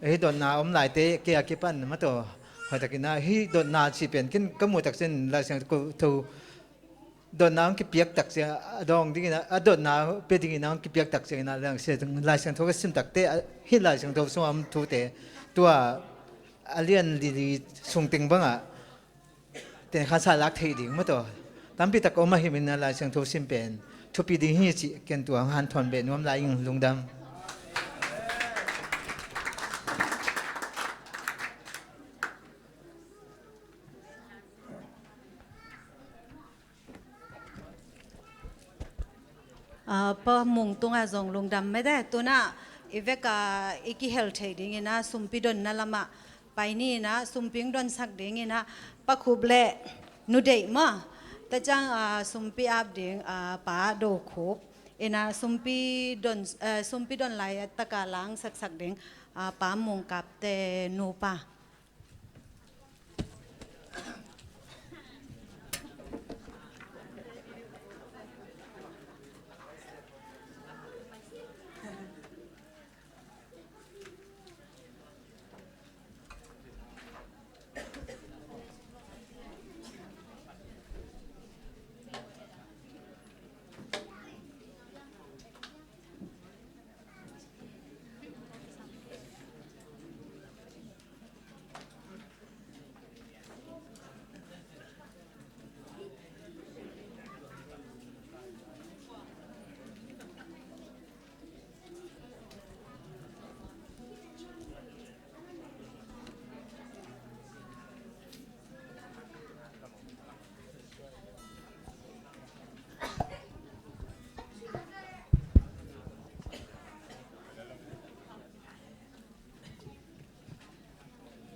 hih dotna om laite kei a kipan mataw. Hoihtakin ah hih dotna cih pen ken ka muh tak ciangin Lai Siangtho dotna hong kipiak tak ciang a dawng dingin ah, a dotna pia dingin ah hong kipiak tak ciangin ah Lai Siang, Lai Siangtho ka sim takte ah hih Lai Siangtho sungah om thute tua a lian lili sungteng bangah tenkhansa lak theih ding mataw tampi tak om ahih manin ah Lai Siangtho sim pen thupi ding hi cih ken tua hong hanthawn beh nuam lai ing. Lungdam. Ah, Pa Mung tungah zong lungdam mete. Tunah i veka i kihel thei dingin ah sumpi donna lamah pai ni in ah sumpi hong donsak dingin ah Pa Khup le Nu Deih maw, tua ciang, ah, sumpi ap ding, ah, Pa Do Khup in ah sumpi don, eh, sumpi don laitaka langsaksak ding, ah, Pa Mung Kapte nupa.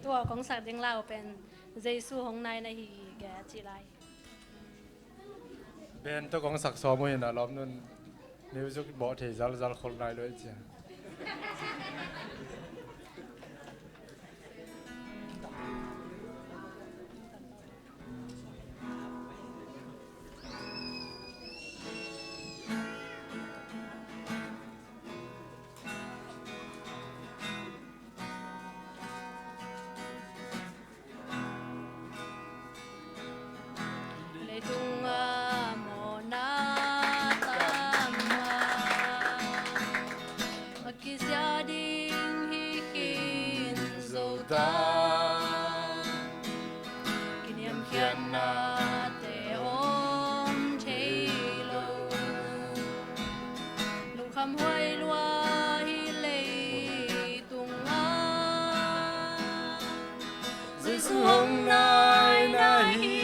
Tua kong sak ding lau pen Jesu hong nai na hi ge ci lai. Ben tawh kong sak sawm uh in a lawm nun music bawh thei zalzal khol nai lo i cia. Leitung a mawhna tam a, a kisia ding hi khin zo ta. Kiniamkhiatnate om thei lo. Lungkham huai lua hi leitung a. Jesu hong nai na hi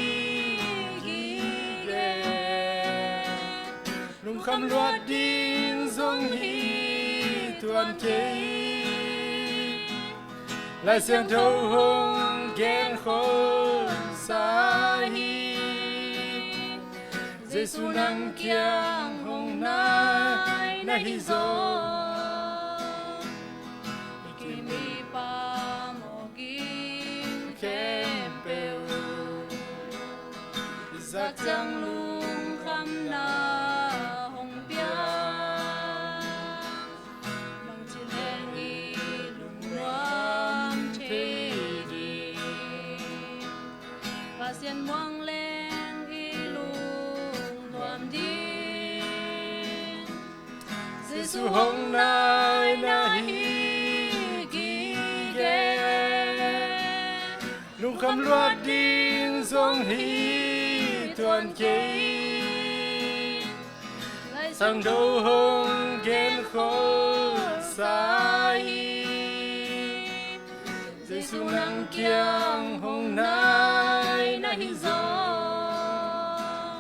gige. Lungkham luat ding zong hi tuan kei. Lai Siangtho hong gen khol sa hi. Jesu nang kiang hong nai na hi zong, i kim i pam aw ging khempeuh, i zak ciang lungkhamna hong pia. Bangci leng i lungnuam thei ding, Pasian muang leng i lungnuam ding. Jesu hong nai na hi gige. Lungkham luat ding zong hi tuan kei. Siangtho hong genkholsa hi. Jesu nang kiang hong nai na hi zaw.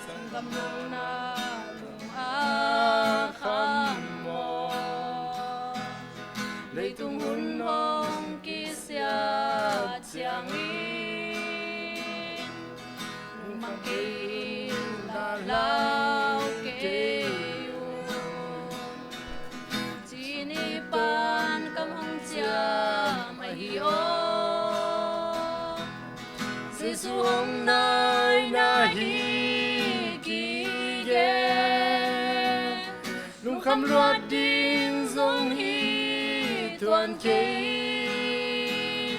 Sanggam nong na lung a kham maw? Leitung hun hong kisiat ciangin lungmang kei in, lau kei un. Cih ni pan kam hong ciam ahi aw. Jesu hong nai na hi kigen. Lungkham luat ding zong hi tuan kei.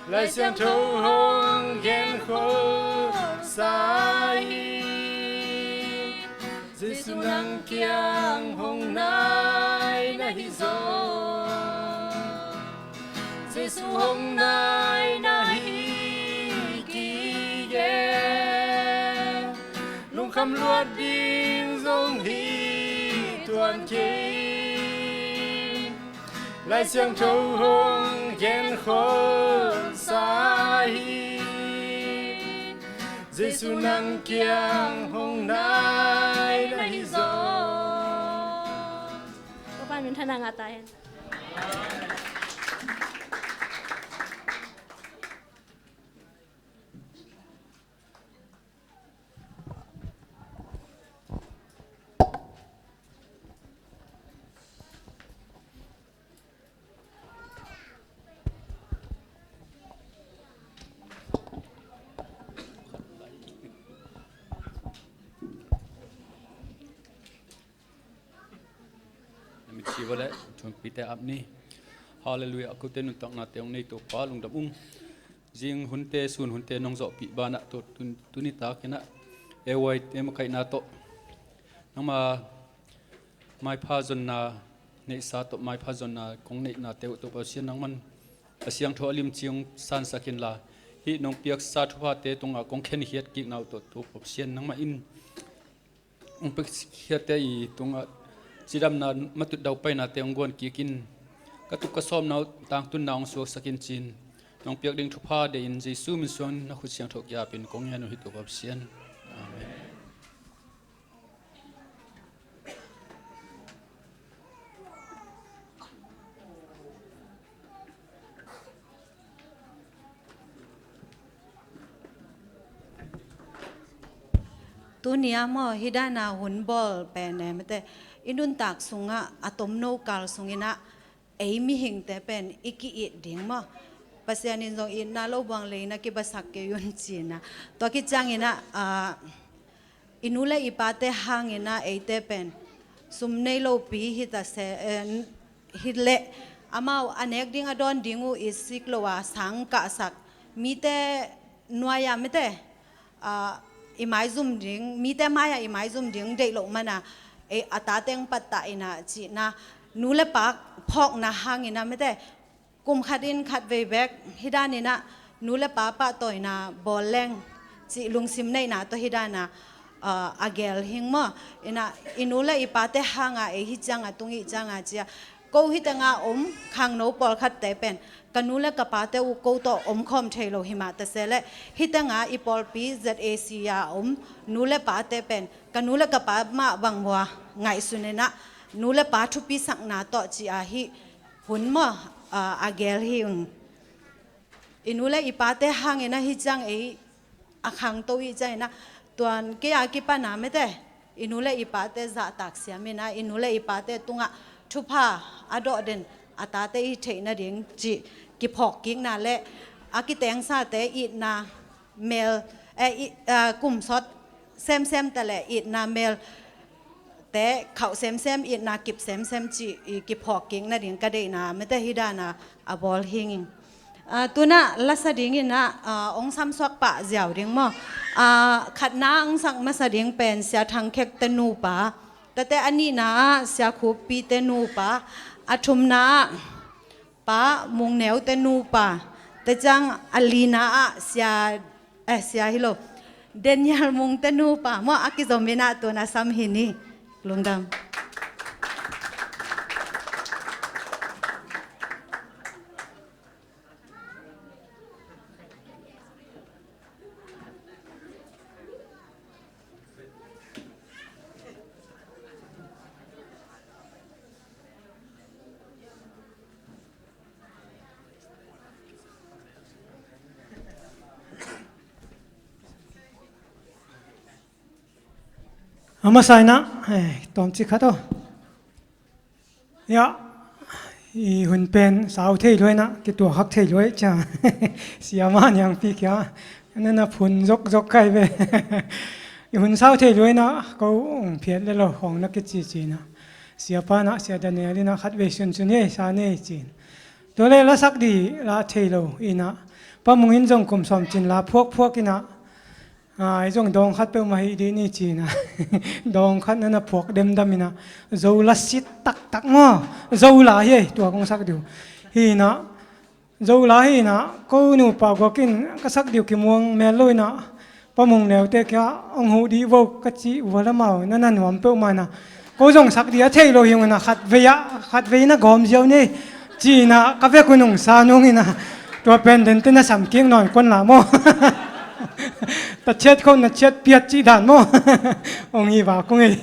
Lai Siangtho hong genkholsa hi. Jesu nang kiang hong nai na hi zaw. Jesu hong nai na hi kigen. Lungkham luat ding zong hi tuan kei. Lai Siangtho hong genkholsa hi. Jesu nang kiang hong nai na hi zaw. Topa min thang ngah ta hen. Na mit si vale, thumpite ap ni. Halleluiah, a kote nuntaknate hong nei Topa lungdam ung. Zing hunte, sun hunte nong zawhpih banah tawh tun-, tuni takinah A Y te makaihna tawh nangma maipha zonna neihsa tawh maipha zonna kong neihnate uh Topa Pasian nangman a siangtho a limci hong sansak inla, hih nong piaksa thuphate tungah kong khenkhiat kikna uh tawh Topa Pasian nangmah in hong piakkhiatte i tungah cidamna matut daupainate hong guan kik in, ka tuk ka sawmna uh tangtunna hong suaksak in ci-in nong piak ding thupha deih in Jesu min suangin na khut siangtho kiapin kong ngen uh hi Topa Pasian. Amen. Tuni-a maw, hih dana hun bawl pen e mate, i nuntak sungah a tomno kal sunginah ei mihingte pen i ki-it ding maw? Pasian in zong itna lo buang lei na kibasak kei un cina. Tua kicianginah, ah, i nu le i pate hangin ah eite pen sum nei lopi hi ta se, eh, hi leh amau a nek ding a dawn ding uh i sik lo a sang kahsak mite nuai-ah mite, ah, i maizum ding, mite mai-ah i maizum ding deih loh mana, eh, a tateng pattah inah cihna nu le pa phawkna hangin ah mite kum khat in khat vei bek hih daninah nu le pa pahtawina bawl leng cih lungsim neihna tawh hih dana, ah, a gel hing maw? Inah i nu le i pate hanga ei hih cianga tung ih cianga cia ko hih tenga om khangno pawlkhatte pen ka nu le ka pate uh ko tawh omkhawm thei lo himah ta se leh hih tenga i pawlpi Z A C a om nu le pate pen ka nu le ka pa mah bang hua ngaihsun inah nu le pa thupi sakna tawh ci-a hih hun maw, ah, a gel hi ung. I nu le i pate hangin ahi ciang ei a khangto ih ciangin ah tuan kei a kipana mete i nu le i pate zahtak siamin ah i nu le i pate tungah thupha a dawh den a tate i theih nading cih kiphawk kikna le a kitengsate itna mel, eh, i, ah, kumsawt semsem ta le itna mel te khauh semsem itna kip semsem cih i kiphawk kik nading ka deihna mete hih dana a bawl hing ing. Ah, tunah lasa dingin ah, ah, ong samsuak pah ziau ding maw? Ah, khatna ong sak masa ding pen Sia Thang Khek te nupa, tate a nihna ah Sia Khup Pi te nupa, a thumna ah Pa Mung Neu te nupa, te ciang a lina ah Sia, eh, Sia hi lo, Daniel Mungte nupa maw, a kizom in ah tun a sam hi ni. Lungdam. A masa in ah, eh, tawmcik khat aw. Ia, i hun pen sau thei lua in ah, kituakhak thei lua i cia. Siama Niangpi kia, na na phun zokzok kai ve. I hun sau thei lua in ah, ko ung phiat le lo hong na kici ci in ah. Siapa in ah, Sia Daniel in ah, khatvei sunsun ei, sa nei ci in. Tua le lasak di la thei lo in ah, Pa Mung in zong kum sawm cin la phuakphuak in ah, ai zong dawng khat peuhmah hi dih ni ci in ah, dawng khat na na phuak demdam in ah, Zo la sit taktak maw, Zo la hi ei, tua kong sak di uh. Hi in ah, Zo la hi in ah, ko nupa guak in ka sak di uh kimuang mel lo in ah, Pa Mung Neute kia hong huh dih vo ka cih uh a, lamau na na nuam peuhmah in ah, ko zong sak dih a thei lo hi ung in ah, khatvei ah, khatvei na gawm ziau ni ci in ah, ka vek uh nungsa nung in ah, tua pen dente na sam kik nawn kon la maw. Ta chiat khawh na chiat piat cih dan maw. Hong hi vak ung ei.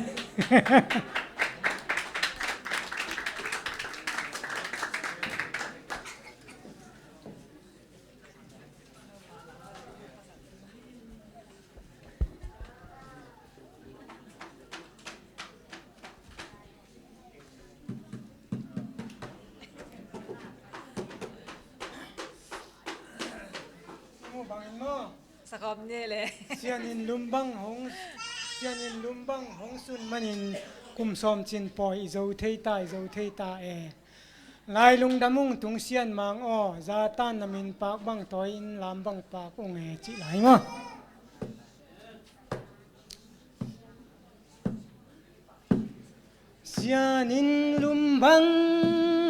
Sakawm ni le. Sian in lum bang hong, Sian in lum bang hong sun manin kum sawm cin pawi i zo thei ta, i zo thei ta e. Lai lungdam ung tung Sian Mang aw, Satan na min pak bang tawi in lam bang pak ung e, cih lai maw. Sian in lum bang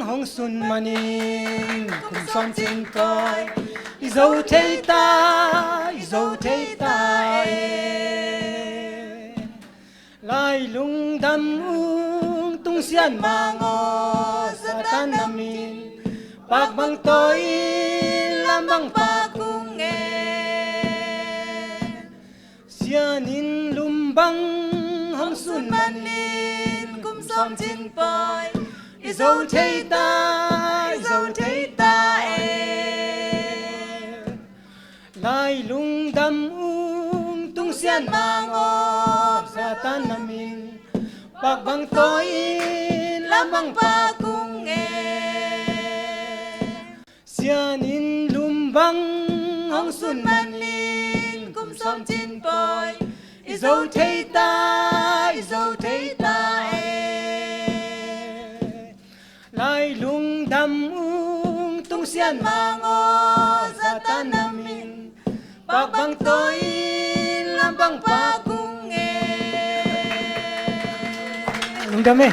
hong sun manin kum sawm cin pawi i zo thei ta, i zo thei ta e. Lai lungdam ung tung Sian Mang aw, Satan na min pak bang tawi in lam bang pak ung e. Sian in lum bang hong sun manin kum sawm cin pawi i zo thei ta, i zo thei ta e. Lai lungdam ung tung Sian Mang aw, Satan na min pak bang tawi in lam bang pak ung e. Sian in lum bang hong sun manin kum sawm cin pawi i zo thei ta, i zo thei ta e. Lai lungdam ung tung Sian Mang aw, Satan na min pak bang tawi in lam bang pak ung e. Lungdam e.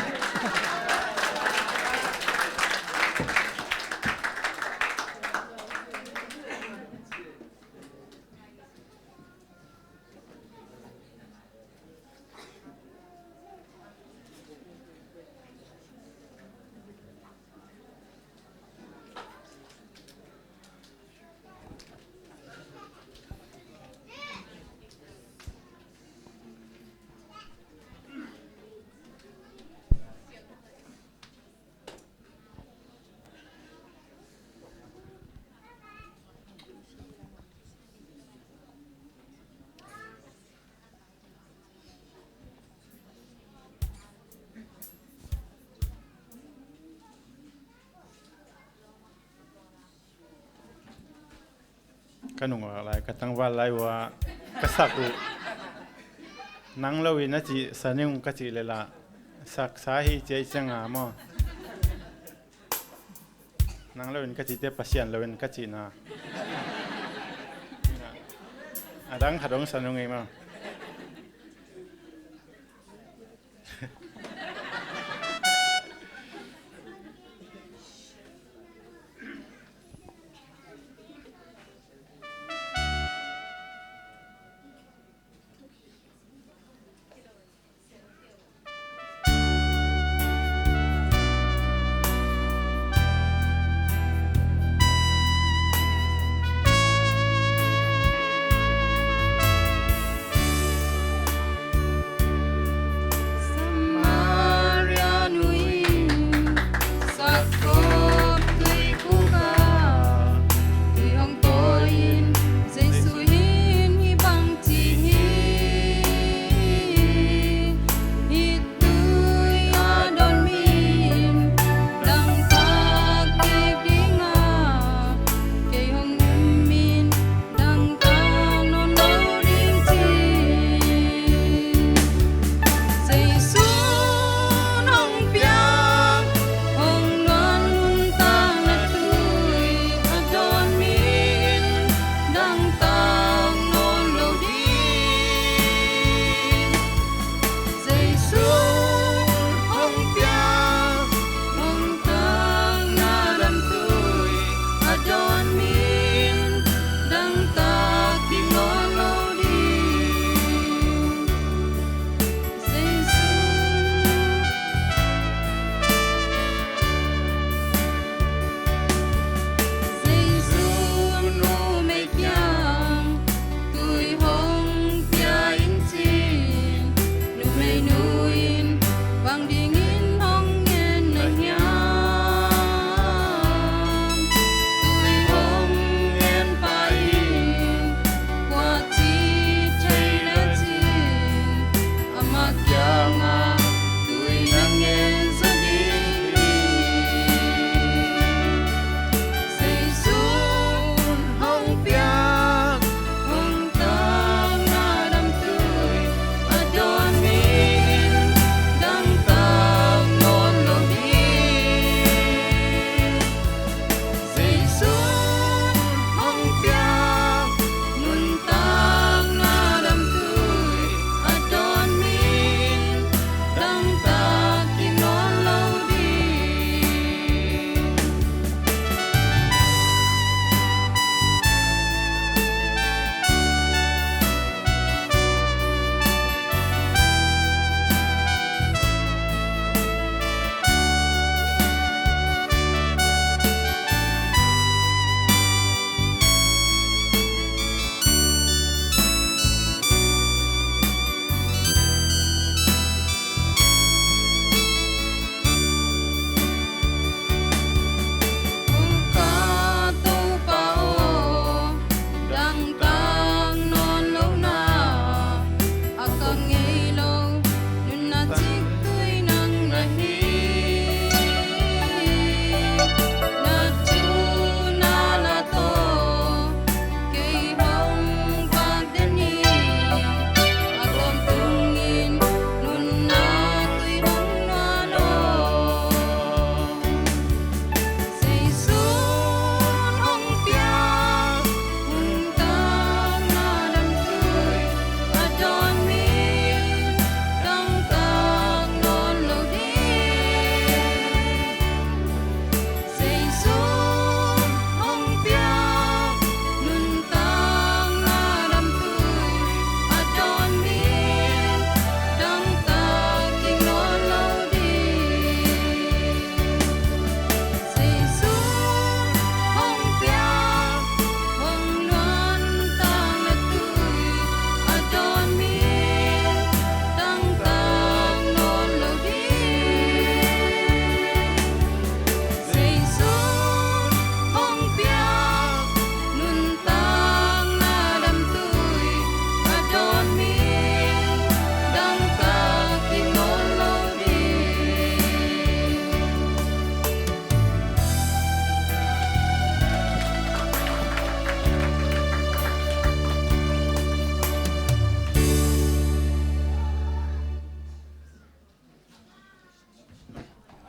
Ka nungak lai, ka tangval lai uh a ka sak uh. Nang lo in a cih sa ning ka cih le lah, saksa hi cia i ciang a maw. Nang lo in ka cihte Pasian lo in ka cihna. A dang khat hong sa nung ei maw.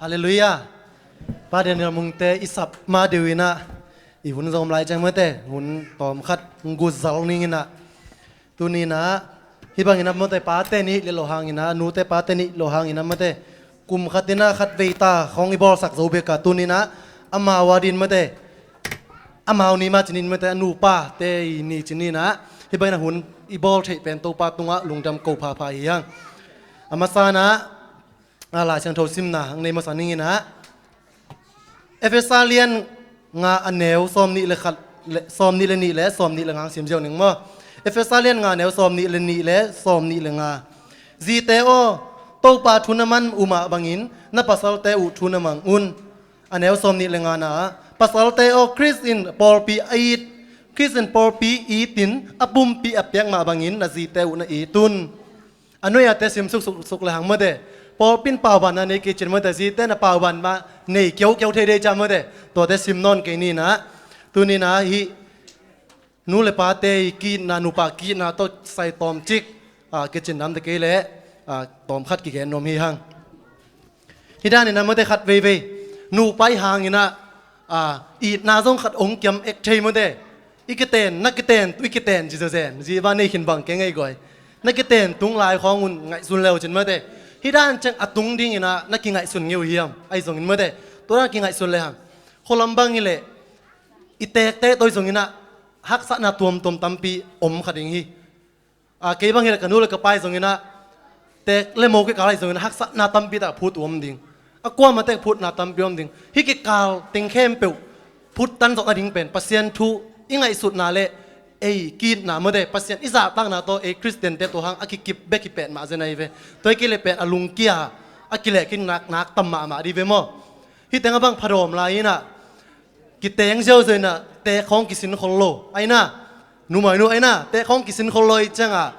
Halleluiah. Pa Daniel Mungte i sap ma deuh inah i hun zong om lai ciang mate, hun tawmkhat guzal ning inah, tuni inah hih bangin a mate, pate nih le lo hangin a, nute pate nih lo hangin a mate, kum khat inah khat vei ta khawng i bawlsak zo bek a, tuni inah amau a din mate, amau ni mah cinin mate, a nupate i ni cinin ah hih bangin a hun i bawl theih pen Topa tungah lungdam ko phapha hi hang. A masa inah a Lai Siangtho simna ang nei masa ning inah, Efesa lian nga a neu sawm nih le khat le, sawm nih le nih le sawm nih le nga ang sim ziau ning maw. Efesa lian nga a neu sawm nih le nih le sawm nih le nga. Zite aw, Topa thu na man uh mah bangin na pasalte uh thu na mang un. A neu sawm nih le nga na ah, pasalte aw, Khrist in pawlpi a it, Khrist in pawlpi itin a pumpi a piak mah bangin na zite uh na it un. A nuiate sim suksuk suk le hang mate, pawlpi in paubanna nei kei cin mate, zite na pauban mah nei kiaukeu thei dei ca mate, tuate sim nawn kei ni inah, tuni inah hih nu le pate i ki-itna, nupa ki-itna tawh sai tawmcik a, kicin namte kei leh a, tawmkhat kigen nuam hi hang. Hih dan inah mate, khat veivei nupa i hang inah a, itna zong khat ong kiam ek thei mate. I kiten, na kiten, tu i kiten ci zazen, zi va nei khin bang kei ngei guai. Na kiten tung lai khawng un ngaihsun leu cin mate, hih dan ciang a tung ding inah na kingaihsun ngei uh hiam? Ahi zongin mate, tua dan kingaihsun le hang. Khualam bang hi leh i teekte tawh hi zong inah haksatna tuamtuam tampi om kha ding hi. A, kei bang hi leh ka nu le ka pa hi zong inah, teek le mo kikal hi zong inah haksatna tampi tak phut uh om ding. A kuamah tek phutna tampi om ding. Hih kikal teng khempeuh phuttan zawh nading pen Pasian thu i ngaihsutna le ei ki-itna mate, Pasian i zahtakna tawh ei Khristiante tua hang a kikip bek hi petmah zen ahi ve. Tua hi kei leh pen a lungkia a kilehkik nak, nak tam mahmah dih ve maw. Hih teng a bang phadawm lai inah, kiteng ziauziau inah teek khawng kisin khol lo. Ahi inah, numei nu, ahi inah, teek khawng kisin khol lo ih ciangah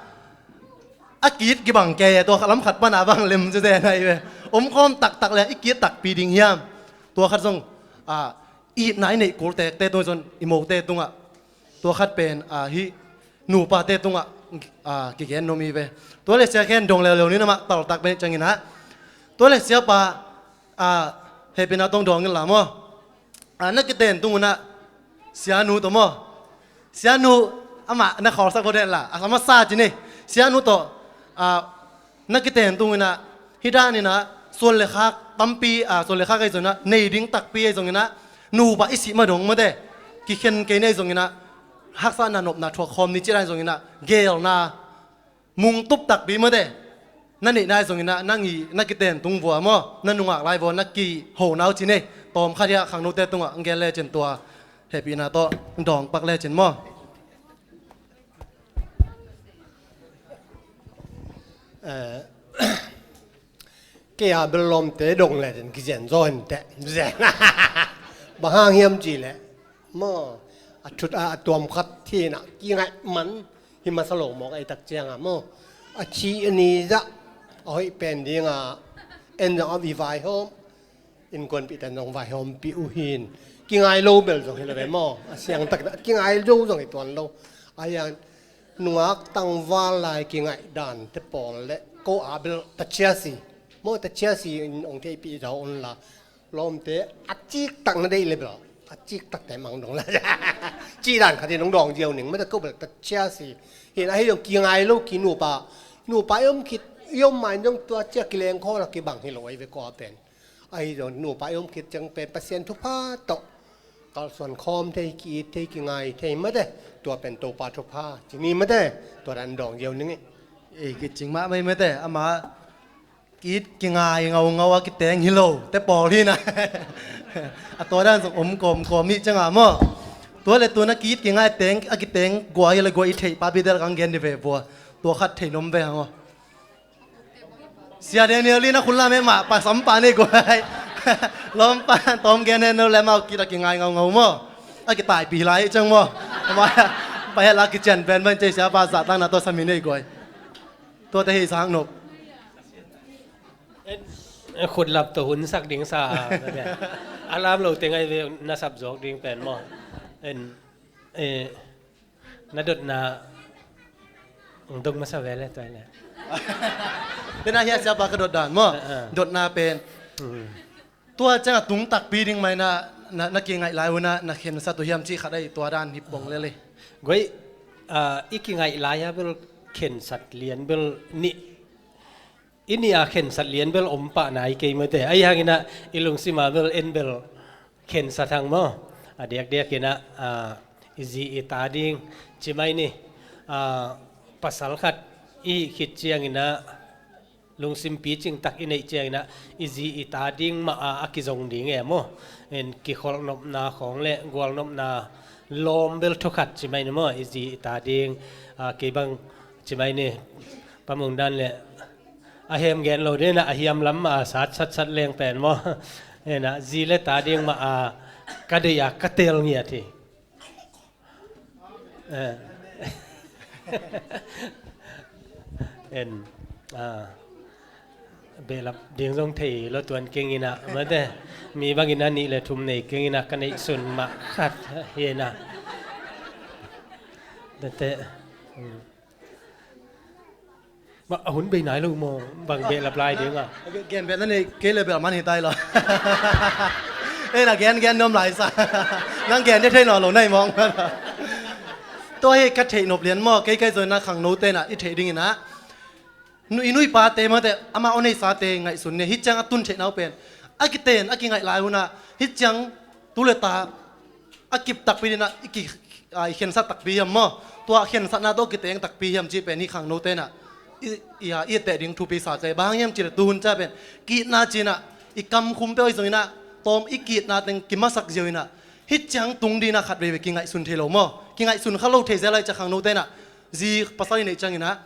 a ki-it kibang kei a, tua lam khat pan a bang lem ziauziau inah hi ve. Omkhawm taktak le i ki-it takpi ding hiam? Tua khat zong a, itna i neih kul teekte tung zong i mote tungah, tua khat pen a, hih nupate tungah a, kigen nuam hi ve. Tua le sia khen dong leuleu ni inah amah taltak pen ciang inah, tua le siapa a, hehpihna tawh dong in la maw. A, na kiten tung unah sianu tawh maw, sianu amah na khawlsak vo den la, a masa ci ni. Sianu tawh a, na kiten tung inah hih dan inah suan le khak tampi a, suan le khak ahi zong inah, nei ding takpi ahi zong inah, nupa i sih ma dong mate, kikhen kei ni ahi zong inah, haksatna nopna thuak khawm ni ci dan ahi zong inah, geelna mungtup takpi mate, na neihna ahi zong inah, nang i na kiten tung vua maw, na nungak lai vua na kiho nau ci ni. Tawmkhat hiah khangnote tungah ang gen lecin tua hehpihna tawh dawng pak lecin maw. Eh, kei a bel lawmte dong lecin kizen zaw hinteh. Zen. Bang hang hiam cih leh maw, a thut a, a tuamkhat hi inah kingaih man hi masa lo mawk ahi tak ciangah maw. A thih a ni zah a hoih pen dingah en zong a i vaihawm, innkuanpihte in zong vaihawmpih uh hin. Kingai lo bel zong hi lo ve maw. A siangtak inah kingai lo zong hi tuan lo. A hiang nungak tangval lai kingaih dante pawl le ko a bel tachiasi maw, tachiasi in ong theihpih zau un la. Lawmte a ciktak na deih le bel a ciktakte mang dong la. Cih dan khat in ong dawng ziau ning mate, ko bel tachiasi. Hi inah ahi zong kingai lo, ki nupa, nupa i om khit, i om ma in zong tua cia kileng khawl a kibang hi lo ahi ve ko a pen. Ahi zong nupa i om khit ciang pen Pasian thupha tawh kalsuan khawm thei, ki-it thei, kingai thei mate. Tua pen Topa thupha ci ni mate. Tua dan dawng ziau ning. Ei, kicing mahmah hi mate, amah ki-it kingai ngaungau a kiteng hi lo te pawl hi inah. A tua dan zong om kawmkawm hi ciangah maw. Tua le tu na ki-it kingai teng a kiteng gua hi le gua i theih pa bidel kang gen ni ve vua. Tua khat thei nuam ve hang aw. Sia Daniel in a khun lam e mah, pa sam pa nei guai. Lawm pa tawm gen hen no le mau kit a kingai ngaungau maw. A kitaipih lai ciang maw. Pa hel a kician pen ban cei sia pa zahtakna tawh sami nei guai. Tuate hei sang nop. Khut lap tawh hun sak ding sa. A lam lo teng ai ve na sap zawk ding pen maw. En, eh, Na dotna ong dong masa ve le tua le. Tena hia siapa ka dot dan maw. Ah, ah. Dotna pen. Hmm. Tua ciangah tung takpi ding mah inah na, na kingaih lai unah na khensat uh hiam cih khat ahi, tua dan hi pong lel hi. Guai, ah, i kingaih lai-a bel khensat lian bel nih, i nih a khensat lian bel om pah nai kei mate. Ahi hanginah i lungsima bel en bel khensat hang maw. A diakdiakinah, ah, i zi i ta ding ci mai ni. Ah, pasal khat i hih khit cianginah lungsim picing tak i neih cianginah i zi i ta ding mah a, a kizong ding e maw. En kikholh nopna khawng le gual nopna lawm bel thukhat ci mai ni maw, i zi i ta ding, ah, kei bang ci mai ni. Pa Mung Dan le a hem gen lo dena a hiam lam mah a sat sat sat leng pen maw. Ena zi le ta ding mah a ka deih a ka tel ngiat hi. Eh. En, ah, behlap ding zong thei lo tuan kenginah mate. Mi bangin a nih le thum nei kenginah ka neih sun mah khat hinah. Date. Hmm. Mah a hun bei nai lo maw, bang behlap lai ding a. Gen beh na nei kei le bel man hi tai lo. Ei na gen gen nuam lai sa. Nang gen de thei nawn lo nai mawng. Tua hi ka theih nop lian maw, kei kai zoi na khangno te na i theih ding inah. Nu i nuipa te mawte, ama aw nei sa te ngaihsun ne, hi ciang a tun theih nau pen. A kiten, a kingaih lai hunah, hi ciang tu le ta a kip takpi dinah i ki, a, i khensat takpi hiam maw? Tua khensatna tawh kiteng takpi hiam cih pen hi khangno tenah i, i, a, i teh ding thupi sa kei. Bang hang hiam cih le tuhun ca pen ki-itna cinah i kamkhum peuh ahi zonginah tawm i ki-itna teng kimasak zio inah hi ciang tung dinah khat veivei kingaihsun thei lo maw? Kingaihsun kha lo thei zel ahi ca khangno tenah zi pasal i neih cianginah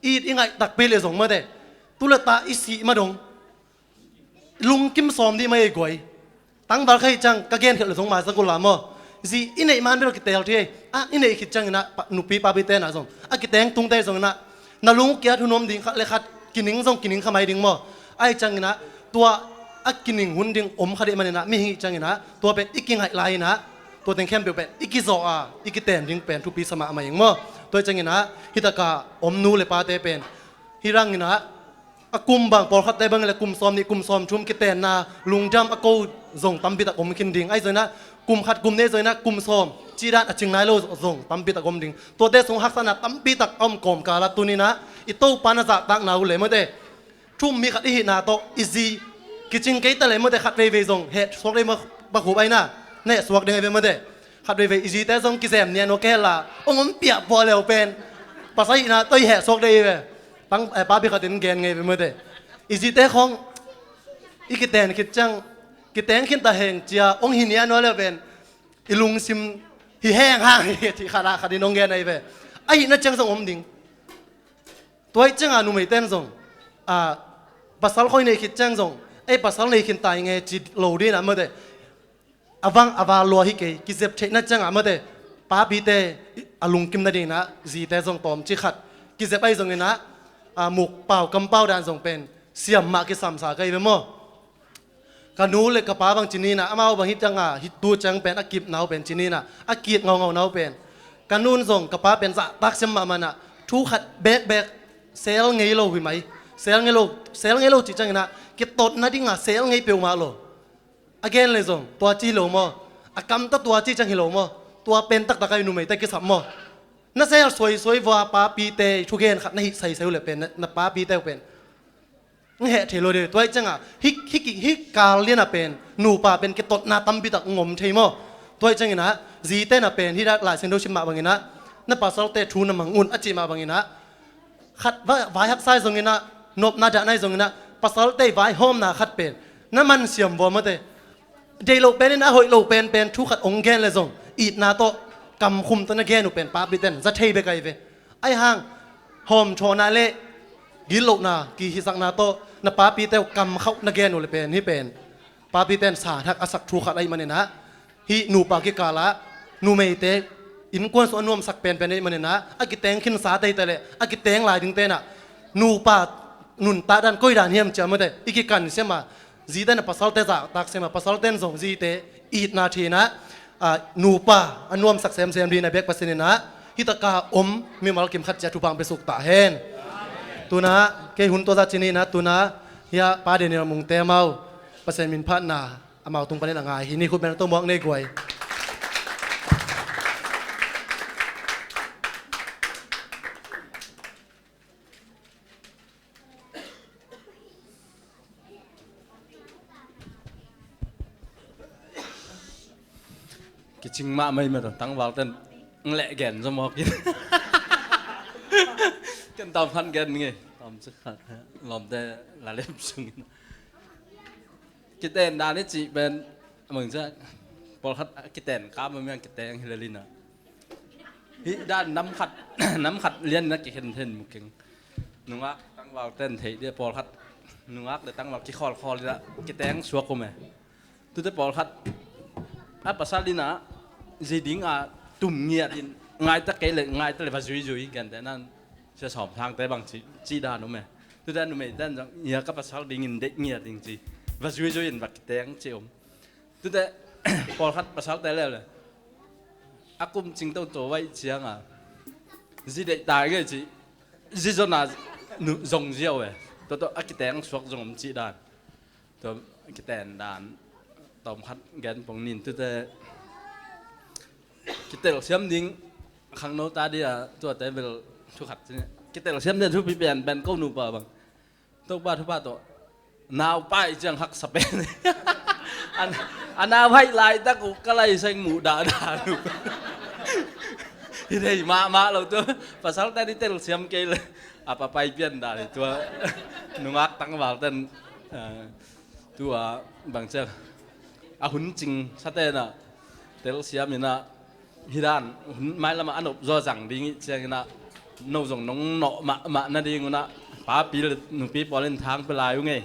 i it i ngaih takpi le zong mawte tu le ta i sih ma dong lungkim sawm dih mai ei guai. Tangval kha hi ciang ka gen khialh le zong mai zak uh la maw? Zi i neih man bel kiteel thei ei. A i neih khit cianginah nupi papi tenah zong a kiteng tungte zonginah na lung kiat hun om ding khat le khat kining zong kining kha mai ding maw? Ahi cianginah tua a kining hun ding om kha dih maninah mihing ih cianginah tua pen i kingaih lai inah tua teng khempeuh pen i kizawh a i kiten ding pen thupi sa mahmah ing maw? Tua ih cianginah hitaka om nu le pate pen hi ranginah a kum bang pawlkhatte bang le kum sawm nih kum sawm thum kitenna lungdam a ko zong tampitak om khin ding. Ahi zonginah kum khat kum nih zonginah kum sawm cih dan a cing nai lo zong tampitak om ding. Tuate sung haksatna tampitak a om kawmkalah tuninah i Topa na zahtakna uh le mawte thu um mi khat i hihna tawh i zi kicing kei ta le mawte khat veivei zong heh suak ding bakhup aina na heh suak ding ahi ve mawte. Khat veivei i zite zong kizem nian uh kehla ong om piah puah leu pen pasal hihna tawh i heh suak ding ahi ve. Tang, eh, papi khatin gen ngei ve mawte. I zite khawng i kiten khit ciang kiteng khin ta heng cia ong hi nian uh leu pen i lungsim hi heng hang hi cih khat ah khatin ong gen ahi ve. Ahihna ciang zong om ding. Tua ih ciangah numei ten zong, a, pasal khoi nei khit ciang zong ei pasal nei khin tai nge ci lo dinah mawte. A vang a val lua hi kei kizep theihna ciangah mawte papite a lungkim nadinginah zite zong tawm ci khat kizep ahi zonginah, a, muk pau kampau dan zong pen siam mah kisamsa ka hi ve maw? Ka nu le ka pa bang cininah amau bang hi ciangah hi tu ciang pen a kipnau pen cininah a kit ngaungaunau pen ka nun zong ka pa pen zahtak siam mahmanah thu khat bekbek sel ngei lo hi mai. Sel ngei lo, sel ngei lo cih cianginah kitot nadingah sel ngei peuhmah lo. A gen le zong tua ci hi lo maw? A kamta tua ci ciang hi lo maw? Tua pen taktak ahi numeite kisap maw? Na sel suaisuai vua papite thugen khat na hih saisai uh le pen na, na papite uh pen ng heh thei lo dei. Tua ih ciangah hi, hi, hi kal lianah pen nupa pen kitotna tampitak ng om thei maw? Tua ih cianginah zite na pen hi dak Lai Siangtho sim mah banginah na pasalte thu na mang un a cih mah banginah khat vai, vai haksa hi zonginah nopna dahna hi zonginah pasalte vaihawmna khat pen na mansiam vua mawte. Deih loh pen in a hoih loh penpen thu khat ong gen le zong itna tawh kamkhum tawh na gen uh pen papiten za thei bek ahi ve. Ahi hang hawmthawhna le gitlohna kihisakna tawh na papite uh kamkhauh na gen uh le pen hi pen papiten sanhak a sak thu khat ahi maninah hih nupa kikalah numeite innkuan sung a nuamsak penpen ahi maninah a kiteng khinsa teite le a kiteng lai ding tenah nupa nuntak dan koi dan hiam cia mawte i kikan siama zite na pasalte zahtak siama pasalten zong zite itna thinah, a, nupa a nuamsak semsem dina bek Pasian inah hitaka om mimal kim khat cia thupha ong pe suk ta hen. Tuna kei hun tua za cininah tuna hia pa Daniel Mungte mau Pasian min phatna amau tung panin a ngai hi. Ni khut beng to muak nei guai. Kicing mah mai mah tangval ten leh gen zo mawk in. Ken tawm khat gen nge. Tawm cik khat lawmte la lem sungin. Kiten dan i cih pen a mang ciah pawlkhat a kiten ka mamiang kiteng hi lelina. Hih dan nam khat nam khat lian na kikhen then mu keng. Nungak tangval ten theih dia pawlkhat nungak le tangval kikhawlkhawl ina kiteng suak um e. Tute pawlkhat a pasal ina zi ding a tum ngiat in ngaita kei le ngaita le va zuizui gente nan sia sawm thangte bang ci, ci dan um e. Tute a numei ten zong ia ka pasal dingin deih ngiat ding ci va zuizui in va kiteng ci um. Tute pawlkhat pasalte leuleu a kum cing toto vaih cianga zi deih tai ngei ci zi zona zong ziau e. Toto a kiteng suak zong om cih dan. Tua kiten dan tawm khat gen pong nin tute kitel siam ding khangno ta dia tuate bel thu khat ci kitel siam dia thupi pian pen ko nupa bang Topa thupha tawh naupai ciang haksa pen. A nau haih laitak uh ka lai seng muh dahdah uh. Hi thei mahmah lo tu. Pasal ta di telsiam kei le a papai pian dah hi tua. Nungak tangval ten tua bang ciang a hun cing sa tenah telsiam inah hi dan hun mailamah a nop zaw zang ding ih cianginah no zong nong nawh mahmah nadingunah papi le nupi pawl in thang pe lai uh ngei.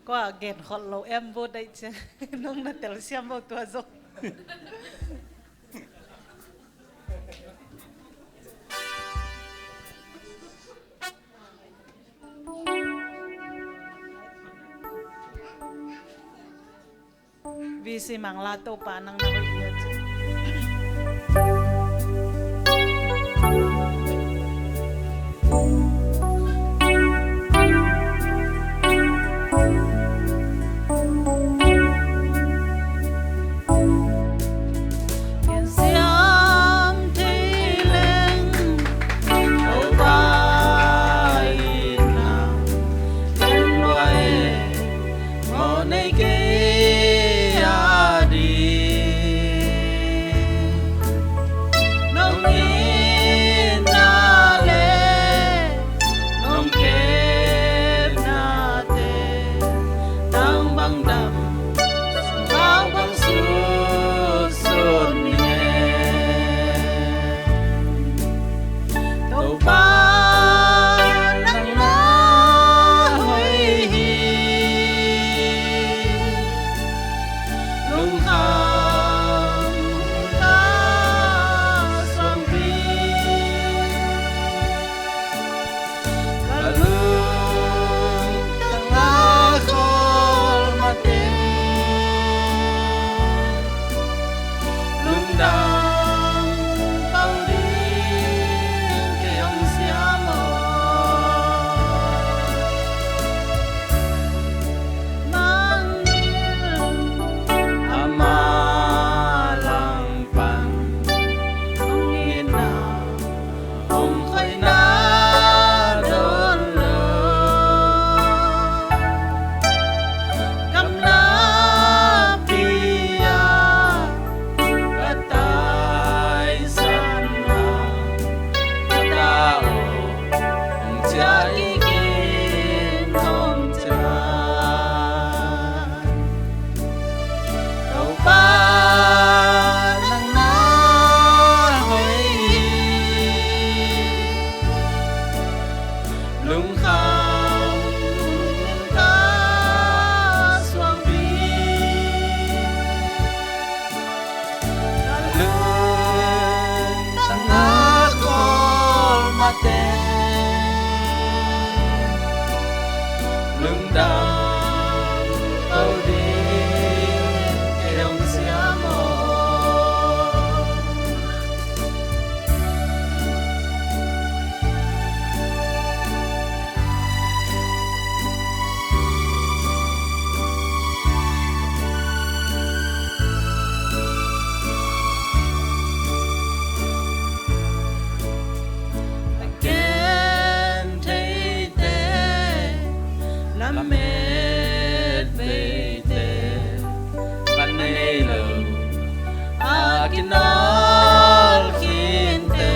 Kua gen kholh lo em bo daih ciang nong na telsiam bo tua zong. Visi mangla Topa nang na hoih hi a ci. Ken siam thei leng Topa in a ken buai mawh nei kei a ding. Nong itna le nong kepnate tang bang dam sungau bang susun ngen. Topa nang na hoih hi. Lungkham ka suangpi ka lungtang a khawl mate. Lungdam ko ding kei hong siam aw. Nang in ama langpan hong itna hong khoina dawn lo. Gamlapi ah ka taisan a ka ta aw hong ciah kikin hong ciah. Topa nang na hoih hi. Lungkham ka suangpi ka lungtang a khawl mate. Lungdam ko ding kei hong siam aw. Lamet veite, van nei lo a kinawl khinte,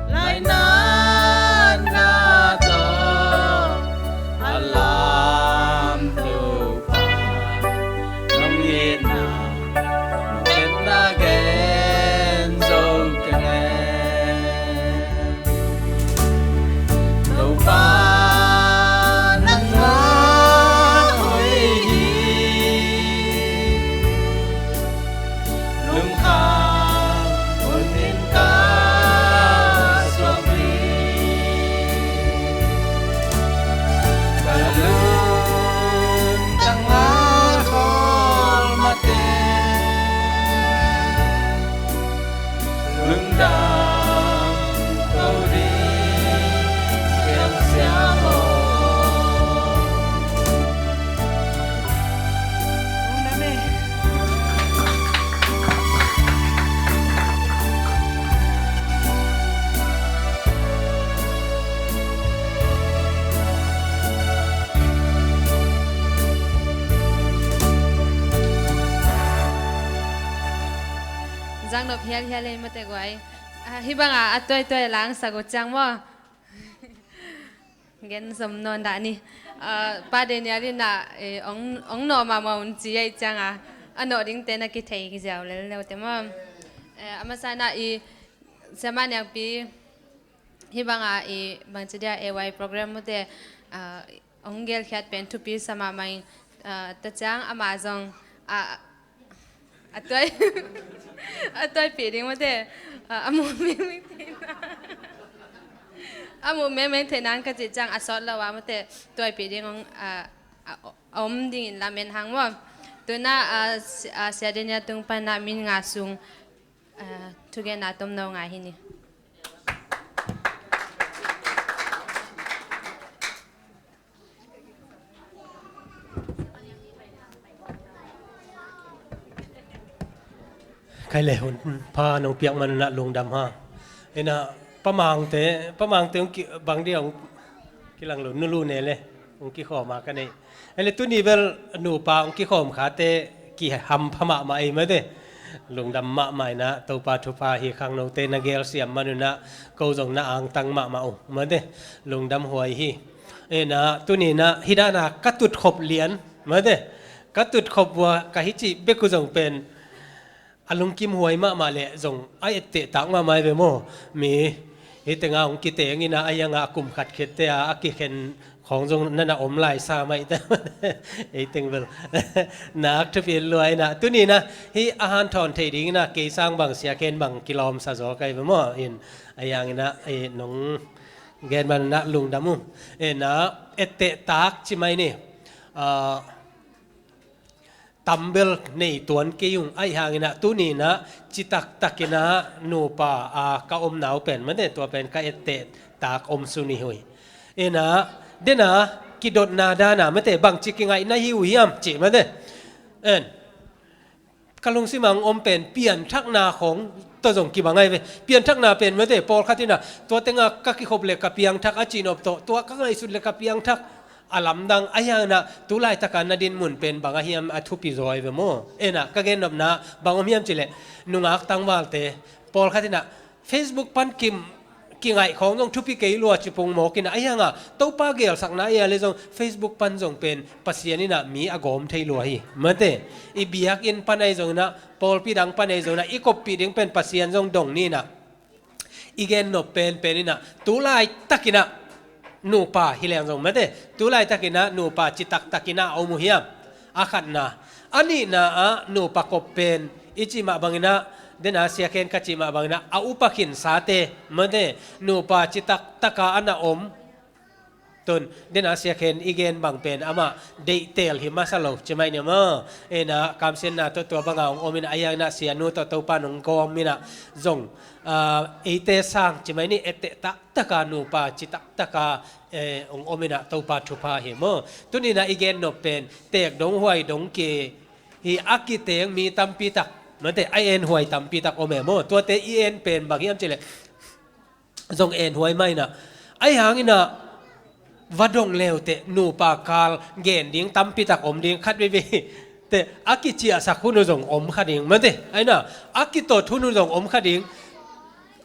lainatna tawh a lam Topa, nong itna, nong etna gen zo keng e. Topa, nangmah hoih hi. Lungkham hun in ka suak hi. Ka lungtang a khawl mate, lungdam ko ding siamsiam aw. Lungdam e. Zang nop hialhial ei mate guai. Ah, hih banga a tuaituai langsak uh ciang maw? Gen zom nawn dah ni. Ah, Pa Daniel in ah, eh, ong, ong nawh mahmah un ci ahih cianga, a nawh dingte na kithei kiziau lel leute maw? Eh, a masa in ah i Siamah Niangpi, hih banga i bangci dia A Y program mute, ah, ong gelkhiat pen thupi sa mahmah ing, ah, ta ciang ama zong, ah, a tuai, a tuaipih ding mate, ah, a muh mengmeng theihna, a muh mengmeng theihna in ka cih ciang a sawt lo a mate, tuaipih ding ong, ah, a, a om dingin lamen hang maw. Tuna, ah, si-, ah, Sia Daniel tung pana min nga sung, ah, thugenna tomno ngai hi ni. Khai le hun pha nong piak man un ah lungdam ha. Ina, Pa Mangte, Pa Mangte ong ki, bang dia ong kilang lo, Nu Lu ne le ong kikhawm a ka nei. Ele tuni bel nupa ong kikhawm khate kihampha mahmah ei mate. Lungdam mahmah ina, Topa thupha hi. Khangnote na gelsiam man un ah ko zong na angtang mahmah uh mate. Lungdam huai hi. Ina, tuni na hih dana ka tutkhop lian mate, ka tutkhop vua ka hi cih bek uh zong pen a lungkim huai mahmah le zong a etteh tak mahmah hi ve maw. Mi hih tenga hong kiteng ina, a hianga a kum khat khette a a kikhen khawng zong nana om lai sa mah ite. Ei teng bel nak thupi lua ina, tuni na hih a hanthawn thei ding ina, kei sang bang Sia Khen bang kilawmsa zaw ka hi ve maw. In a hiang ina, ei nong gen man na lungdam uh. Ina, etteh tak ci mai ni. Ah, tambel nei tuan kei ung, ahi hangin ah tuni in ah citaktak in ah nupa a ka omna uh pen mate, tua pen ka etteh tak om sun hi uh. Ina, dena kidotna dana mate, bangci kingaihna hi uh hiam cih mate. En, ka lungsim ah hong om pen pianthakna khawng tawh zong kibang ahi ve. Pianthakna pen mate, pawlkhat in ah tua tenga ka kikhop le ka piangthak a cihnop tawh, tua ka ngaihsut le ka piangthak, a lamdang. Ahi hangin ah tu laitaka na dinmun pen bang ahiam a thupi zaw ahi ve maw. Ena, ka gennopna bang om hiam cih leh, nungak tangvalte pawlkhat in ah Facebook pan kim kingaih khawng zong thupi kei lua ci pung mawk in ah, ahi hanga Topa gelsakna ahi a le zong Facebook pan zong pen Pasian in ah mi a gawm thei lua hi. Mate, i biakinn pan ahi zongin ah, pawlpi dang pan ahi zongin ah, i koppih ding pen Pasian zong dong ni in ah, i gennop penpen in ah tu laitakin ah nupa hi leng zong mate, tu laitakin ah nupa citaktakin ah a om uh hiam? A khatna. A nihna ah nupa kop pen i cih mah bangin ah, dena Sia Khen ka cih mah bangin ah, a upa khinsate mate, nupa citaktaka a na om. Tun, dena Sia Khen i gen bang pen amah deihtel hi masa lo ci mai ni maw. Ena, kamsiatna tawh tua banga hong om in ah, ahi hangin ah sianu tawh Topa nong gawm in ah zong, ah, eite sang ci mai ni, etteh taktaka nupa citaktaka, eh, hong om in ah Topa thupha hi maw. Tuni in ah i gennop pen teek dong huai dong kei hi. A kiteng mi tampi tak mate, a en huai tampi tak om e maw. Tuate i en pen bang hiam cih leh, zong en huai mah in ah, ahi hangin ah va dong leuteh nupa kal gen ding tampi tak om ding, khat veivei teh a kiciahsak hun uh zong om kha ding, mate, aina a kitot hun uh zong om kha ding.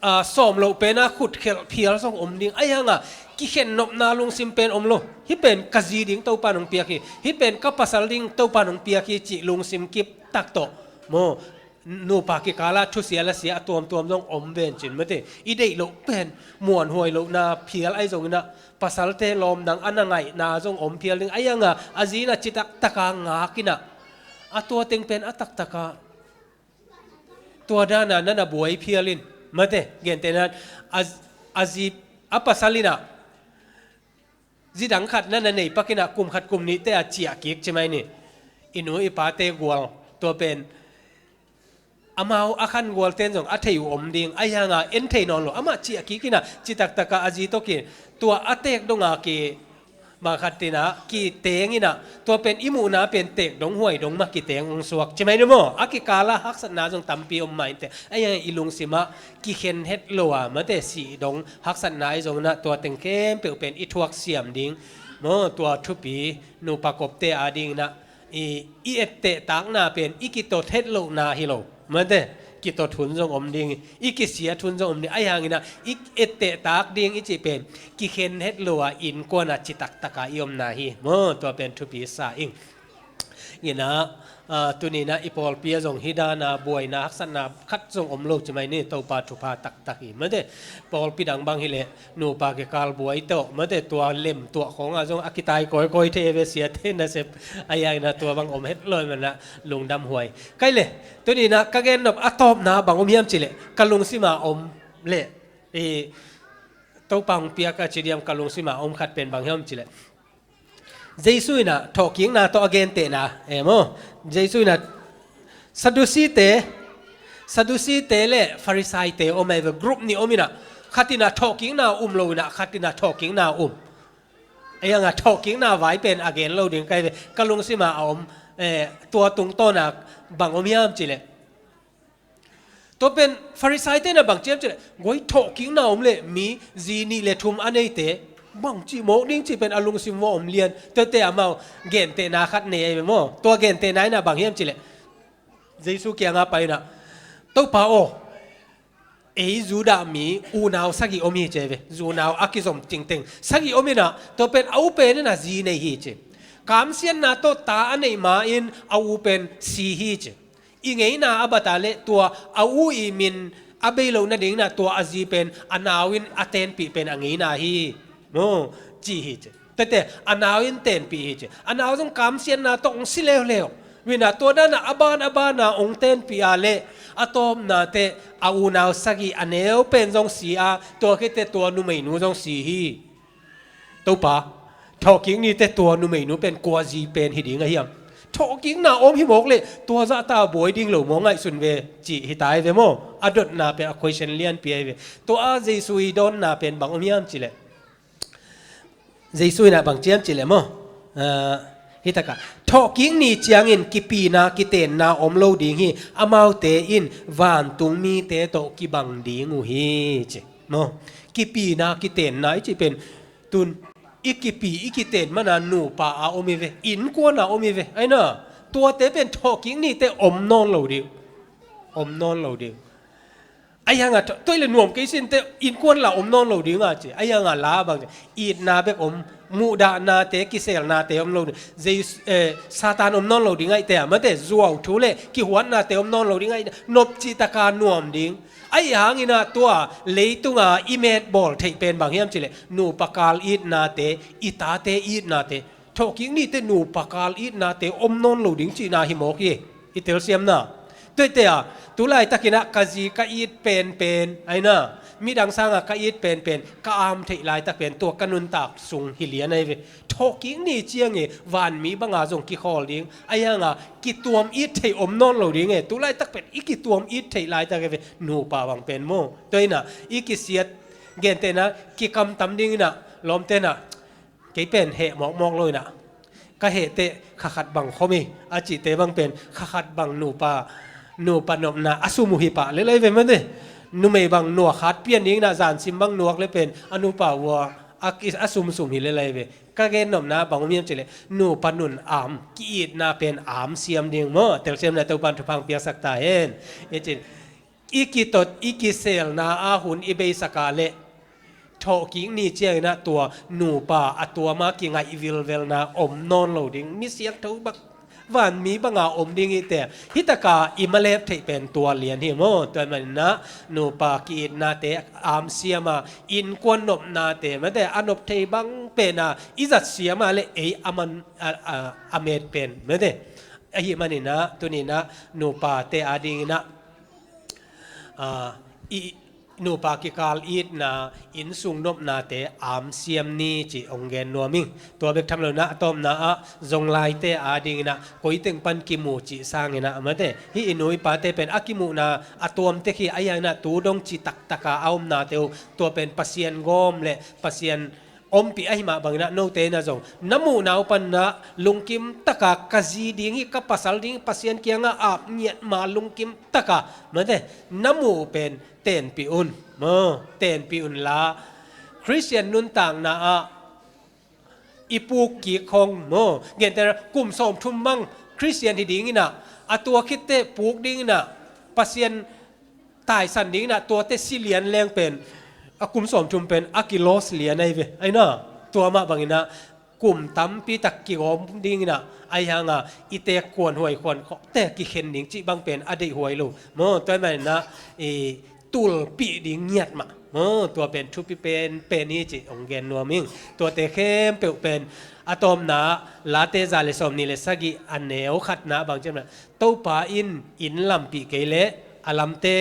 Aa, sawm loh pen a khut khelh phial zong om ding. Ahi hanga kikhen nopna lungsim pen om lo. Hih pen ka zi ding Topa nong piak hi, hih pen ka pasal ding Topa nong piak hi cih lungsim kip tak tawh maw, nupa kikala thusia lasia a tuamtuam zong om ven cin, mate. I deih loh pen muanhuai lohna phial ahi zonginah, pasalte lawmdang a na ngaihna zong om phial ding. Ahi hanga a zi inah citaktaka ngakinah, a tua teng pen a taktaka tua dana na na buai phial in, mate, gentehna a, a zi, a pasal inah zi dang khat na na nei pakinah kum khat kum nihte a ciah kik ci mai ni. I nu i pate gual tua pen amau a khan gualten zong a thei uh om ding. Ahi hanga en thei nawn lo, amah ciah kik inah citaktaka a zi tawh ki, tua a teek donga ki, bang khat tinah kiteng inah, tua pen i muhna pen teek dong huai dong mah kiteng ong suak ci mai ni maw. A kikala haksatna zong tampi om mah inteh. Ahi hanga i lungsimah kikhen het lo a, mate, sih dong haksatna ahi zonginah tua teng khempeuh pen i thuak siam ding maw. Tua thupi nupa kopte a dinginah i, i ettehtakna pen i kitot het lohna hi lo, mate. Kitot hun zong om ding, i kisiat hun zong om ding. Ahi hanginah i ettehtak ding i cih pen kikhen het lo a innkuanah citaktaka i omna hi maw. Tua pen thupi sa ing. Inah, aa, tuninah i pawlpi ah zong hih dana buaina haksatna khat zong om lo ci mai ni, Topa thupha taktak hi, mate. Pawlpi dang bang hileh nupa kikal buai tawh, mate, tua lem tuah khawngah zong a kitai kawikawi thei ve, siate nasep. Ahi hanginah tua bang om het lo manah lungdam huai. Kai le, tuninah ka gennop a tawpna bang om hiam cileh, ka lungsima om leh, i, Topa hong piak a ci diam, ka lungsima om khat pen bang hiam cileh, Jesu inah thawhkikna tawh a gentehna, e maw? Jesu inah Sadusite, Sadusite le Pharisaite om ahi ve, group nih om inah, khat inah thawhkikna um lo inah, khat inah thawhkikna um. Ahi hanga thawhkikna vai pen a gen lo ding kai ve, ka lungsima a om, eh, tua tungtawna bang om hiam cileh. Tua pen Pharisaite na bang ciam cileh, guai, thawhkikna om leh mi zi nih le thum a neite bang cih mawk ding cih pen a lungsim va om lian. Tuate amau gentehna khat nei ahi ve maw. Tua gentehna inah bang hiam cileh, Jesu kianga pai inah, Topa aw, ei Judah mi unau sagih om hi ci ahi ve. Unau a kizom tingteng sagih om inah, tua pen a u pen inah zi nei hi ci. Kamsiatna tawh ta a neih ma-in a u pen si hi ci. I ngeina a bata leh tua a u i min a bei loh nadinginah tua a zi pen a nau in a tenpih pen a ngeina hi. Maw, ci hi ci. Tete, a nau in tenpih hi ci. A nau zong kamsiatna tawh hong si leuleu. Winah tua danah a ban a bana hong tenpih a leh a tawpna teh a unau sagih a neu pen zong si a, tua khit teh tua numeinu zong si hi. Topa, thawhkik ni teh tua numeinu pen kua zi pen hi ding a hiam? Thawhkikna om hi mawk leh tua zahta buai ding lo maw, ngaihsun ve, cih hi ta hi ve maw? A dotna pen a question lianpi ahi ve. Tua a Jesu i dawnna pen bang om hiam cileh, Jesu inah bang ciam cileh maw? Ah, hi takah, thawhkik ni ciangin kipina kitenna om lo ding hi. Amaute in vantung mite tawh kibang ding uh hi ci. Maw? Kipina kitenna i cih pen tun i kipi i kiten mana nupa a om hi ve, innkuana om hi ve. Aina, tuate pen thawhkik nite om nawn lo ding. Om nawn lo ding. Ahi hanga, tua ile nuam kei sinte innkuan la om nawn lo dinga ci. Ahi hanga la bang ci. Itna bek om, muhdahnate, kiselnate om lo ding. Jesu, eh, Satan om nawn lo ding ahi te a, mate, zuau thu le kihuatnate om nawn lo ding ahi, nopci taka nuam ding. Ahi hangina tua leitunga i met bawl theih pen bang hiam cileh, nupa kal itnate, i tate itnate, thawhkik nite nupa kal itnate om nawn lo ding cihna hi mawk hi. I telsiamna. Tuite a, tu laitakinah ka zi ka it penpen, aina, midang sanga ka it penpen, ka am theih laitak pen tua ka nuntak sung hi lian ahi ve. Thawhkik ni ciang e, vanmi banga zong kikhawl ding. Ahi hanga kituam it theih om nawn lo ding e. Tu laitak pen i kituam it theih laitak e ve. Nupa bang pen maw? Tua inah i kisiat, gentehna, kikamtam dinginah, lawmtenah, kei pen heh mawkmawk lo inah, ka heh teh kha khat bang khom hi a cihte bang pen kha khat bang nupa, nupa nopna a sum uh hi pah lel ahi ve mate. Numei bang nuak khat pian dinginah zansim bang nuak le pen a nupa ua A, a sumsum hi lel lai ve. Ka gen nopna bang om hiam cih leh nupa nun am, ki-itna pen am siam ding maw. Telsiam na Topan thupha piaksak ta hen. I cin, i kitot, i kiselna a hun i beisak a leh thawhkik ni ciangin ah tua nupa a tuam a kingaih vilvelna om nawn lo ding. Mi siangtho bang, vanmi banga om ding hi te. Hih taka i malep theih pen tua lian hi maw. Tua manin ah nupa ki-itnate am siam a, innkuan nopnate mate, a nop thei bang pen a i zat siam a leh ei a man, a, a, a met pen mate. Ahih manin ah tuni-in ah nupate adingin ah, a, i nupa kikal itna, innsung nopnate am siam ni cih hong gen nuam ing. Tua bek tham lo-in ah a tawpna ah zong laite adingin ah koi teng pan kimu cih sangin ah mate, hih i nu i pate pen a kimuhna a tuam tek hi. Ahi hangin ah tu dong ci taktaka a omnate uh, tua pen Pasian gawm leh Pasian ompih ahih mah bangin ah note in ah zong na muhna uh panin ah lungkim taka ka zi ding hi, ka pasal ding hi, Pasian kiangah ap ngiat ma lungkim taka mate, na muh uh pen tenpih un maw. Tenpih un la, Khristian nuntakna ah i puk kik hong maw, gentehna kum sawmthum mang Khristian hi dingin ah, a tua khit teh puk dingin ah, Pasian taisan dingin ah, tuate si lian leng pen a kum sawmthum pen a ki-loss lian ahi ve. Ahi na, tua mah bangin ah kum tampi tak kigawm dingin ah, ahi hang a i teek khuan huai khuan khawh teh kikhen ding cih bang pen a deih huai lo maw. Tua ahih manin ah i tulpih ding ngiat mah maw. Tua pen thupi penpen hi cih hong gen nuam ing. Tuate khempeuh pen a tawpna ah Late za leh sawmnih leh sagih a neu khatna ah bang ci hiam cih leh, Topa in inn lampih kei leh a lamte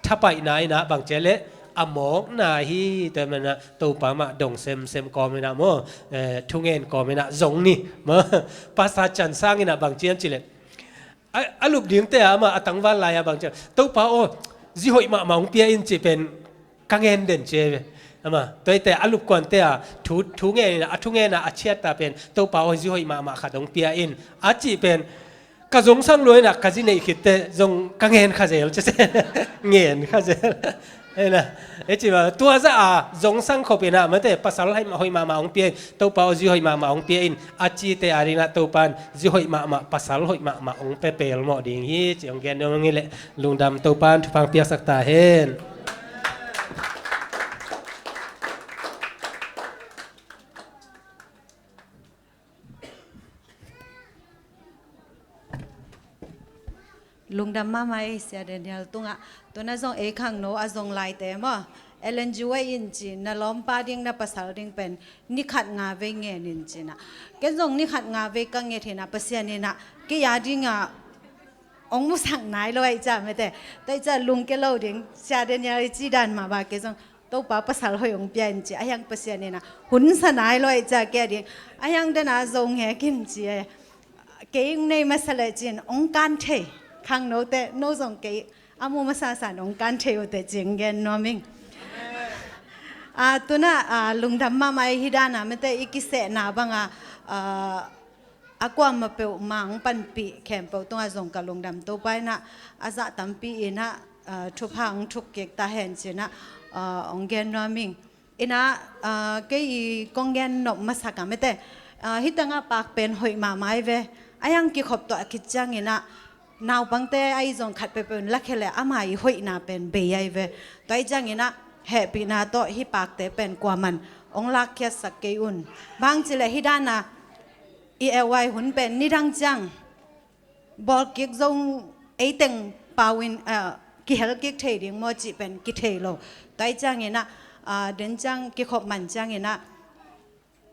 thapaihna in ah bang ci hiam cih leh a mawkna hi. Tua ahih manin ah Topa mah dong semsem kawmin ah maw, eh, thungen kawmin ah zong ni maw. Pastor Chan Sang in ah bang ci hiam cih leh, a, a lup dingte ah amah a tangval lai-a bang ci hiam, Topa aw, zi hoih mahmah hong pia in cih pen ka ngen den ci hi ve. Amah tua hi teh a lup kuante ah thu, thungen in ah, a thungen ah a ciat ta pen, Topa aw, zi hoih mahmah khat hong pia in a cih pen ka zongsang lua in ah ka zi neih khit teh zong ka ngen kha zel ci hi. Ngen kha zel. Hi na, hi ci mah, tua zah a zongsang khop in ah mate, pasal hoih mahmah hong pia in, Topa aw, zi hoih mahmah hong pia in a cite adingin ah Topan zi hoih mahmah, pasal hoih mahmah hong pia pelmawh ding hi cih hong gen nuam ing. Hi leh lungdam, Topan thupha piaksak ta hen. Lungdam mahmah ei Sia Daniel tungah. Tu-in ah zong ei khangno a zong laite maw, Ellen G. White in ci, na lawmpa ding na pasal ding pen ni khat nga vei ngen in ci-in ah. Ken zong ni khat nga vei ka nget hi-in ah, Pasian in ah kei adingin ah hong musak nai lo ahih ciang mate, tua ahih ciang lungkia lo ding. Sia Daniel i cih dan mah bang, kei zong Topa pasal hoih hong pia in ci, ahi hang Pasian in ah hun sa nai lo ahih ciang kei ading, ahi hang den a zo ngek in ci. Kei hong nei masa leh ci-in hong kan thei, khangnote, no zong kei a mu masa san hong kan thei uh teh ci-in gen nuam ing. A, tu-in ah, a, lungdam mahmah ei, hih dan a mate, i kisehna bang a, a, a kuamah peuhmah hong panpih khempeuh tungah zong ka lungdam. Topa in ah a zah tampi in ah, a, thupha hong thuk kik ta hen ci-in ah, a, hong gen nuam ing. In ah, a, kei i kong gen nop masak a mate, a, hih teng ah pak pen hoih mahmah hi ve. Ahi hang kikhop tuah khit ciangin ah naupangte ahi zong khat peuhpeuh in lakhia leh ama i hoihna pen bei ahi ve. Tua ahih ciangin ah hehpihna tawh hih pakte pen kuaman hong lakkhiatsak kei un. Bang ci leh hih dan a i L Y hun pen nidang ciang bawl kik zong ei teng pau in, a, kihel kik thei ding maw cih pen kithei lo. Tua ahih ciangin ah, a, den ciang kikhop man ciangin ah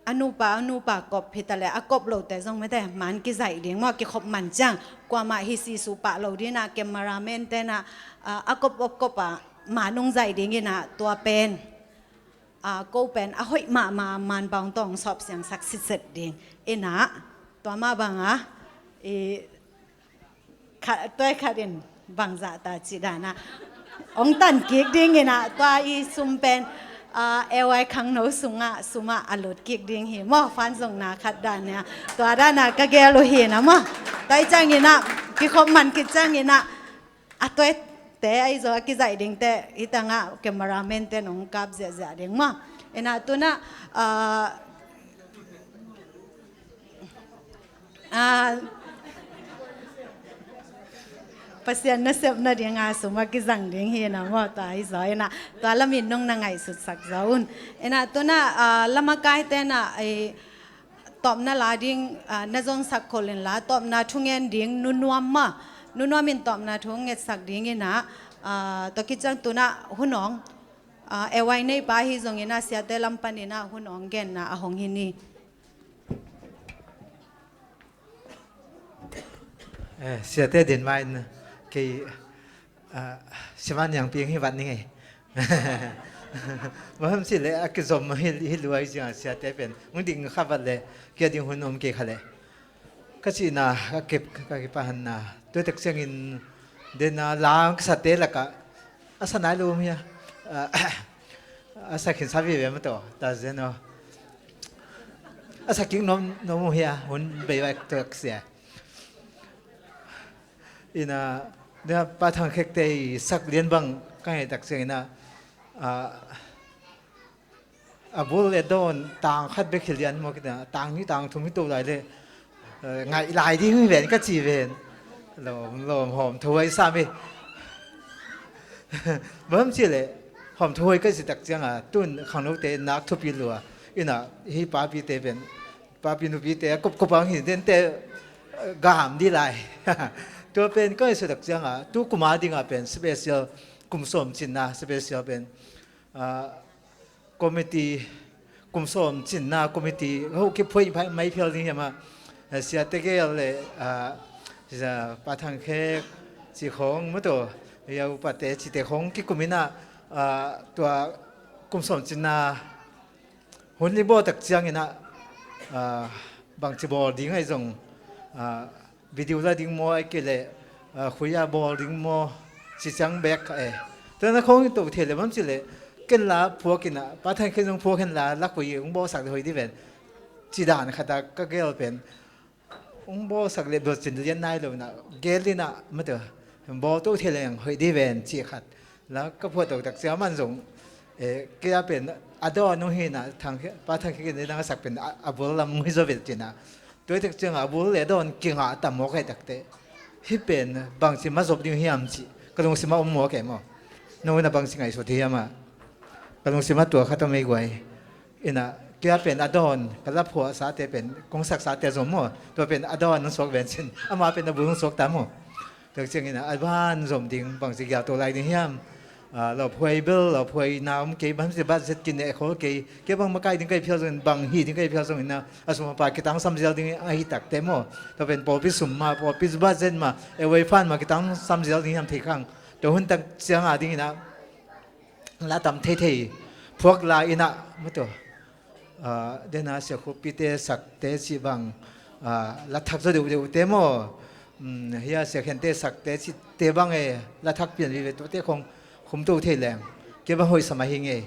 a nupa, a nupa kop hi ta leh, a kop lote zong mate, man kizaih ding maw, kikhop man ciang. Kuamah hi si su pah lo ding in ah, cameraman te in ah, a, a kop, kop, kop a man hong zaih ding in ah, tua pen, a, ko pen a hoih mahmah, man bang tawh hong sawp siangsak sitset ding in ah, tua mah bang a, i, khat, tua khat in bangzah ta cih dan a hong tan kik ding in ah, tua i sum pen, a, L Y khangno sungah, sum ah a lut kik ding hi maw, fan zong na khat dan a, tua dan a ka gel uh hi na maw. Tua ahih ciangin ah kikhop man khit ciangin ah, a tuate ahi zong a kizaih dingte, hih teng ah cameraman te in hong kap ziahziah ding maw. Ina tuna, ah, ah, Pasian nasep nadinga sum a kizang ding hi na maw, tua hi zaw ina, tua lamin nong na ngaihsutsak zaw un. Ina tuna, ah, lamakaite na, eh, tawpna la ding, ah, na zongsak khol inla, tawpna thungen ding nunuam ma, nunuam in tawpna thu ngetsak ding ina, ah, tua kiciang tuna hun ong, ah, A Y neipa hi zong ina siate lam pan ina hun ong genna a hong hi ni. Eh, siate din ma in kei, ah, sima niang piang hi vat ning ei. Maham si le a kizom hi, hi luai zia siate pen. Ung ding kha vat le, kia ding hun om kei kha le. Ka cihna, ka kep, ka kipahanna. Tuatak siangin dena lang ka sate laka. A sa nai lo om hia. Ah, a sa khin sa vive ma to. Ta zeno. A sa king nom, nom hia. Hun bei vai tuak sia. Ina, ina Pa Thang Khek te i sak lian bang ka ngaih tak ciang ina, a, a bul le dawn tang khat bek hi lian maw kina, tang ni tang thum hi to lai le, eh, ngaih lai ding hi ven ka ci ven. Lawm, lawm, hawm tho ai sa mi. Bang ci le, hawm tho ai ka ci tak ciang a, tun khangno te nak thupi lua. Ina, hi papi te ven. Papi nupi te a kup kup ang hi den te, eh, gam di lai. Tua pen ka ngaihsut tak ciang a, tu kum a ding a pen special kum sawm cinna special pen, ah, committee, kum sawm cinna committee ho kiphuai mai phial ding hiam a, eh, siate gel le, ah, sia Pa Thang Khek ci khong ma to, ya upate cite khong kikum ina, ah, tua kum sawm cinna hun li bawl tak ciang ina, ah, bangci bawl ding ai zong, ah, video la ding maw ai kei le, ah, khuia bawl ding maw ci ciang bek ka e. Tuna khong to thei le bang ci le ken la phuak ina, Pa Thang Khek zong phuak hen la, la khui ung bawlsak le hoi di ven. Ci dan khat a ka gel pen. Ung bawlsak le bawlcin lian nai lo na, gel ina, ma to, bawl to thei leng hoih di ven, ci khat. La ka phuat to tak cia man zong, eh, kei a pen, a dawn ung hi na, Thang Khek, Pa Thang Khek in nang a sak pen, a, a bul lam ung hi zaw vel cina. Tua tak ciang a bul le dawn kinga tam mawk hei tak te. Hi pen, bangci ma zop ding hiam ci, ka lungsim a om mawk e maw. Nong ina bangci ngaihsut hiam a. Ka lungsim a tua khat om ei guai. Ina, kei a pen a dawn, ka la phuah sate pen, kong sak sate zom maw. Tua pen a dawn nong suak ven cin, ama pen a bul nong suak ta maw. Tua ciang ina, a van zom ding, bangci gial to lai ding hiam. Ah, lawphuai bel, lawphuai na om kei, bangci budget kineh khol kei. Kei bang makai ding kai phial zong, bang hi ding kai phial zong ina, a sum a pa kitang sam zial ding a hi tak te maw. Tua pen pawlpi sum ma, pawlpi budget ma, e wei fan ma kitang sam zial ding hiam thei khang. Tua hun tak ciang a ding ina, la tam theithei phuak la ina, ma to, ah, dena sia khupite sakte ci bang, ah, la thak zaw deuhdeuh te maw. Um, hia sia khente sakte cite bang e, la thak pian vive tua te khong khum to thei leng. Kei bang hoih sa mah hi nge.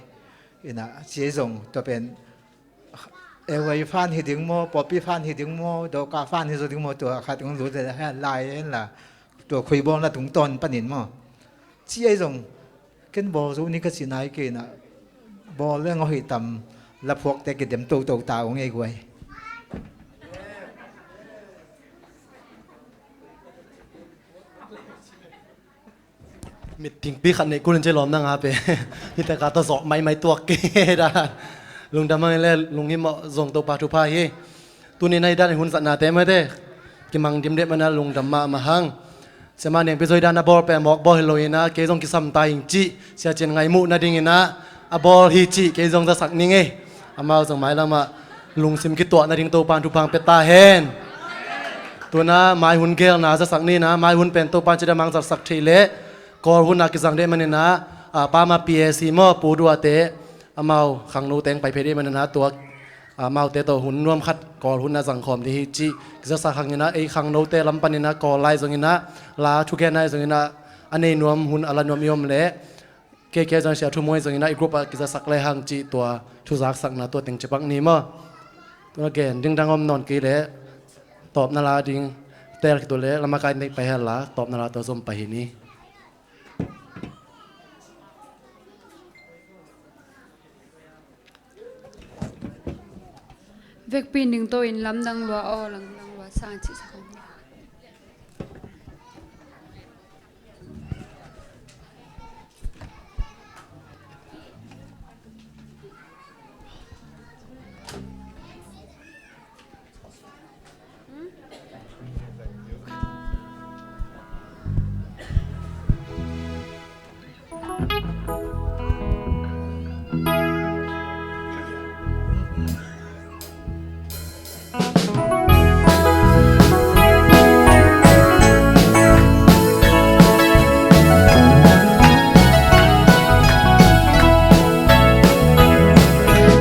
Ina, ci ei zong, tua pen, e wei fan hi ding maw, pawlpi fan hi ding maw, dawka fan hi zaw ding maw, tua khat ung lut le, hia lai en la, tua khui bawl na tungtawn panin maw. Ci ei zong, ken bawl zo ni ka ci nai kei na, bawl leng a hoih tam, la phuakte kidem toto ta ung ei guai. Mit thingpi khat neih kulin ci lawm na nga pe. Hi taka ta zawh maimai tuak kei da. Lungdam hang le lunghimawh zong Topa thupha hi. Tuni na hi dan hun zatnate mate. Kimang dim deh mana lungdam mahmah hang. Siama neng pi zoi dan a bawl pe mawk bawl hi lo ina, kei zong kisam ta ing cih, sia cin ngai muh nading ina, a bawl hi cih, kei zong zasak ning ei. Amau zong mailamah lungsim kituah nading Topan thupha pia ta hen. Tuna mai hun gelna zasak nina, mai hun pen Topan cidam hang zasak theih leh, Kawl hun a kizang deh manina, a, pama P A C maw, Pu Duate, amau khangno teng pai phei deh manina, tua, a, amaute tawh hun nuam khat Kawl hun a zangkhawm dih hi cih kizasak hangina, ei khangnote lam panina, Kawl lai zongina, la thugen lai zongina, a nei nuam hun a la nuam i om leh, Kei kei zong sia thu muai zongin a i group a kizasak le hang cih tua thuzaksakna tua teng cipak ni maw? Tua gen ding dang om nawn kei leh tawpna la ding tel khit uh leh lamakai nek pai hel la tawpna la tua zom pai hi ni. Vekpi ning to in lamdang lua aw, lamdang lua sang cih sa kong.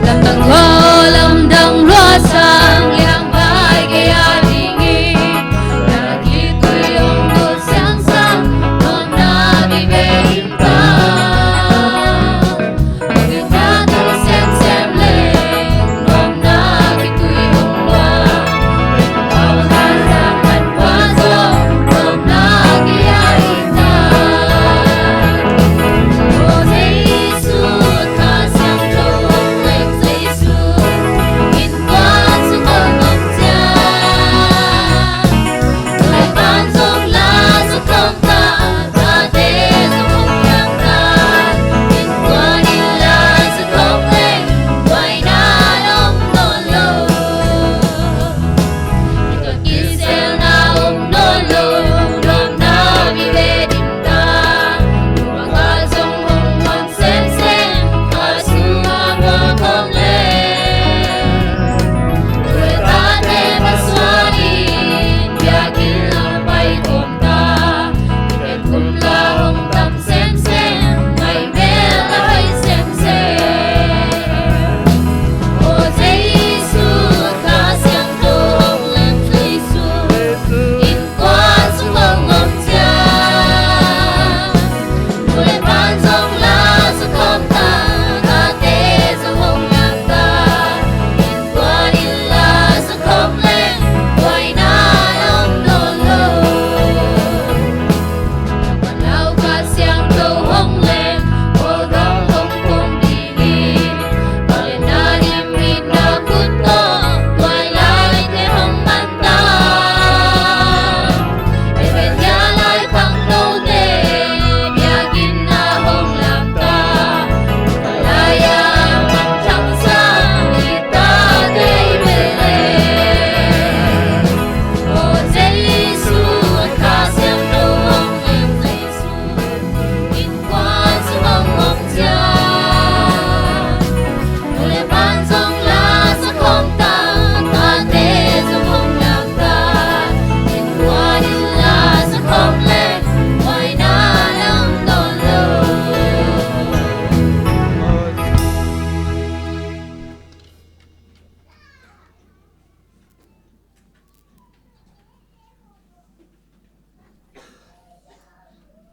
Lamdang lua, lamdang lua sang liang pai kei a ding hi. Na ki tui ong dul siang sang, nuam na ki ve lim ta. Ong ki ta tu sem sem le, nuam na ki tui ong lua.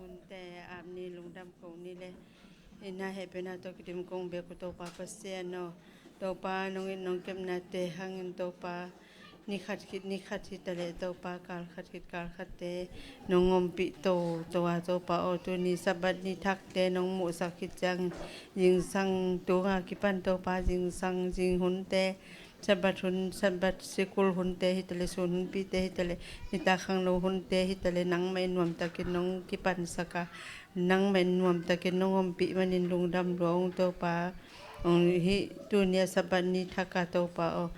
Hunte ap ni, lungdam ko ni le. Ina hehpihna tawh kidim kong bek uh Topa Pasian aw. Topa nong it nong kepnate hangin Topa, ni khat khit ni khat hi taleh Topa, kal khat khit kal khatte nong ompih toto a Topa aw, tuni Sabbath ni thakte nong muhsak khit ciangin zingsang tunga kipan Topa, zingsang zinghunte, Sabbath hun, Sabbath sikul hunte hi taleh, sun hunpite hi taleh, nitak khangno hunte hi taleh, nangmah in nuamtakin nong kipansak a, nangmah in nuamtakin nong ompih manin lungdam lua ung Topa. Ong hih tuni a Sabbath ni thak a Topa aw,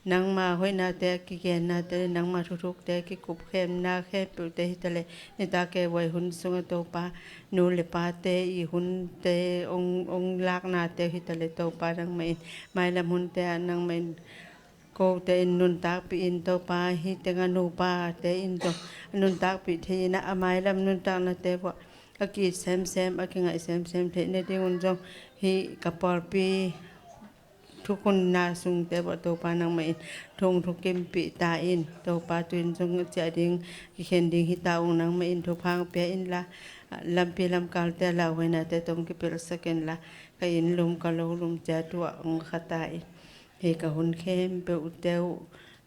nangma hoihnate a kigennate, nangma thuthukte a kikupkhemna khempeuhte hi taleh, nitak kei vuai hun sungah Topa, nu le pate i hunte ong, ong laknate hi taleh Topa, nangmah in mailam hunte ah nangmah in kote in nuntakpih in Topa, hih tengah nupate in zong nuntakpih thei in ah, a mailam nuntaknate vuah a ki-it semsem, a kingaih semsem theih nadingun zong hih ka pawlpi thukhunna sungte vuah Topa nangmah in thu ong thukimpih ta in, Topa tu-in zong ciah ding, kikhen ding hi ta ung, nangmah in thupha ong pia inla, lampi lamkalte a lauhuainate tawh ong kipelhsak inla, ka inn lum ka lo lum ciat uh ah ong kha ta in. Hih ka hun khempeuhte uh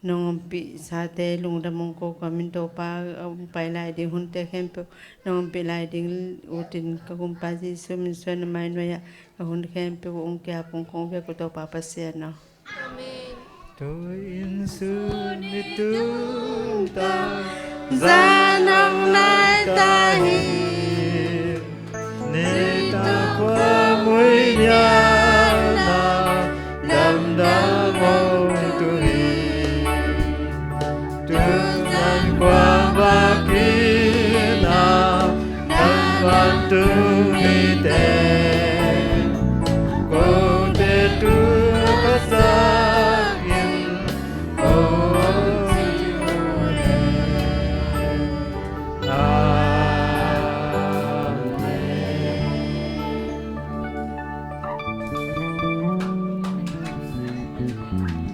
nong ompihsate lungdam ong ko kawmin Topa, ong pai lai ding hunte khempeuh nong ompih lai ding utin ka Kumpa Jesu min suan a mai nuai-ah ka hun khempeuh uh ong kiap ung kong vek uh Topa Pasian aw. Amen. Tu-in sun i tung ta, zan hong nai ta hi. Nitak khuamui nialna, damdam hong tu hi. Tuzan khuavak ina, dan vantung mite, kote tu ka sakin, ko ci uh le. Amen.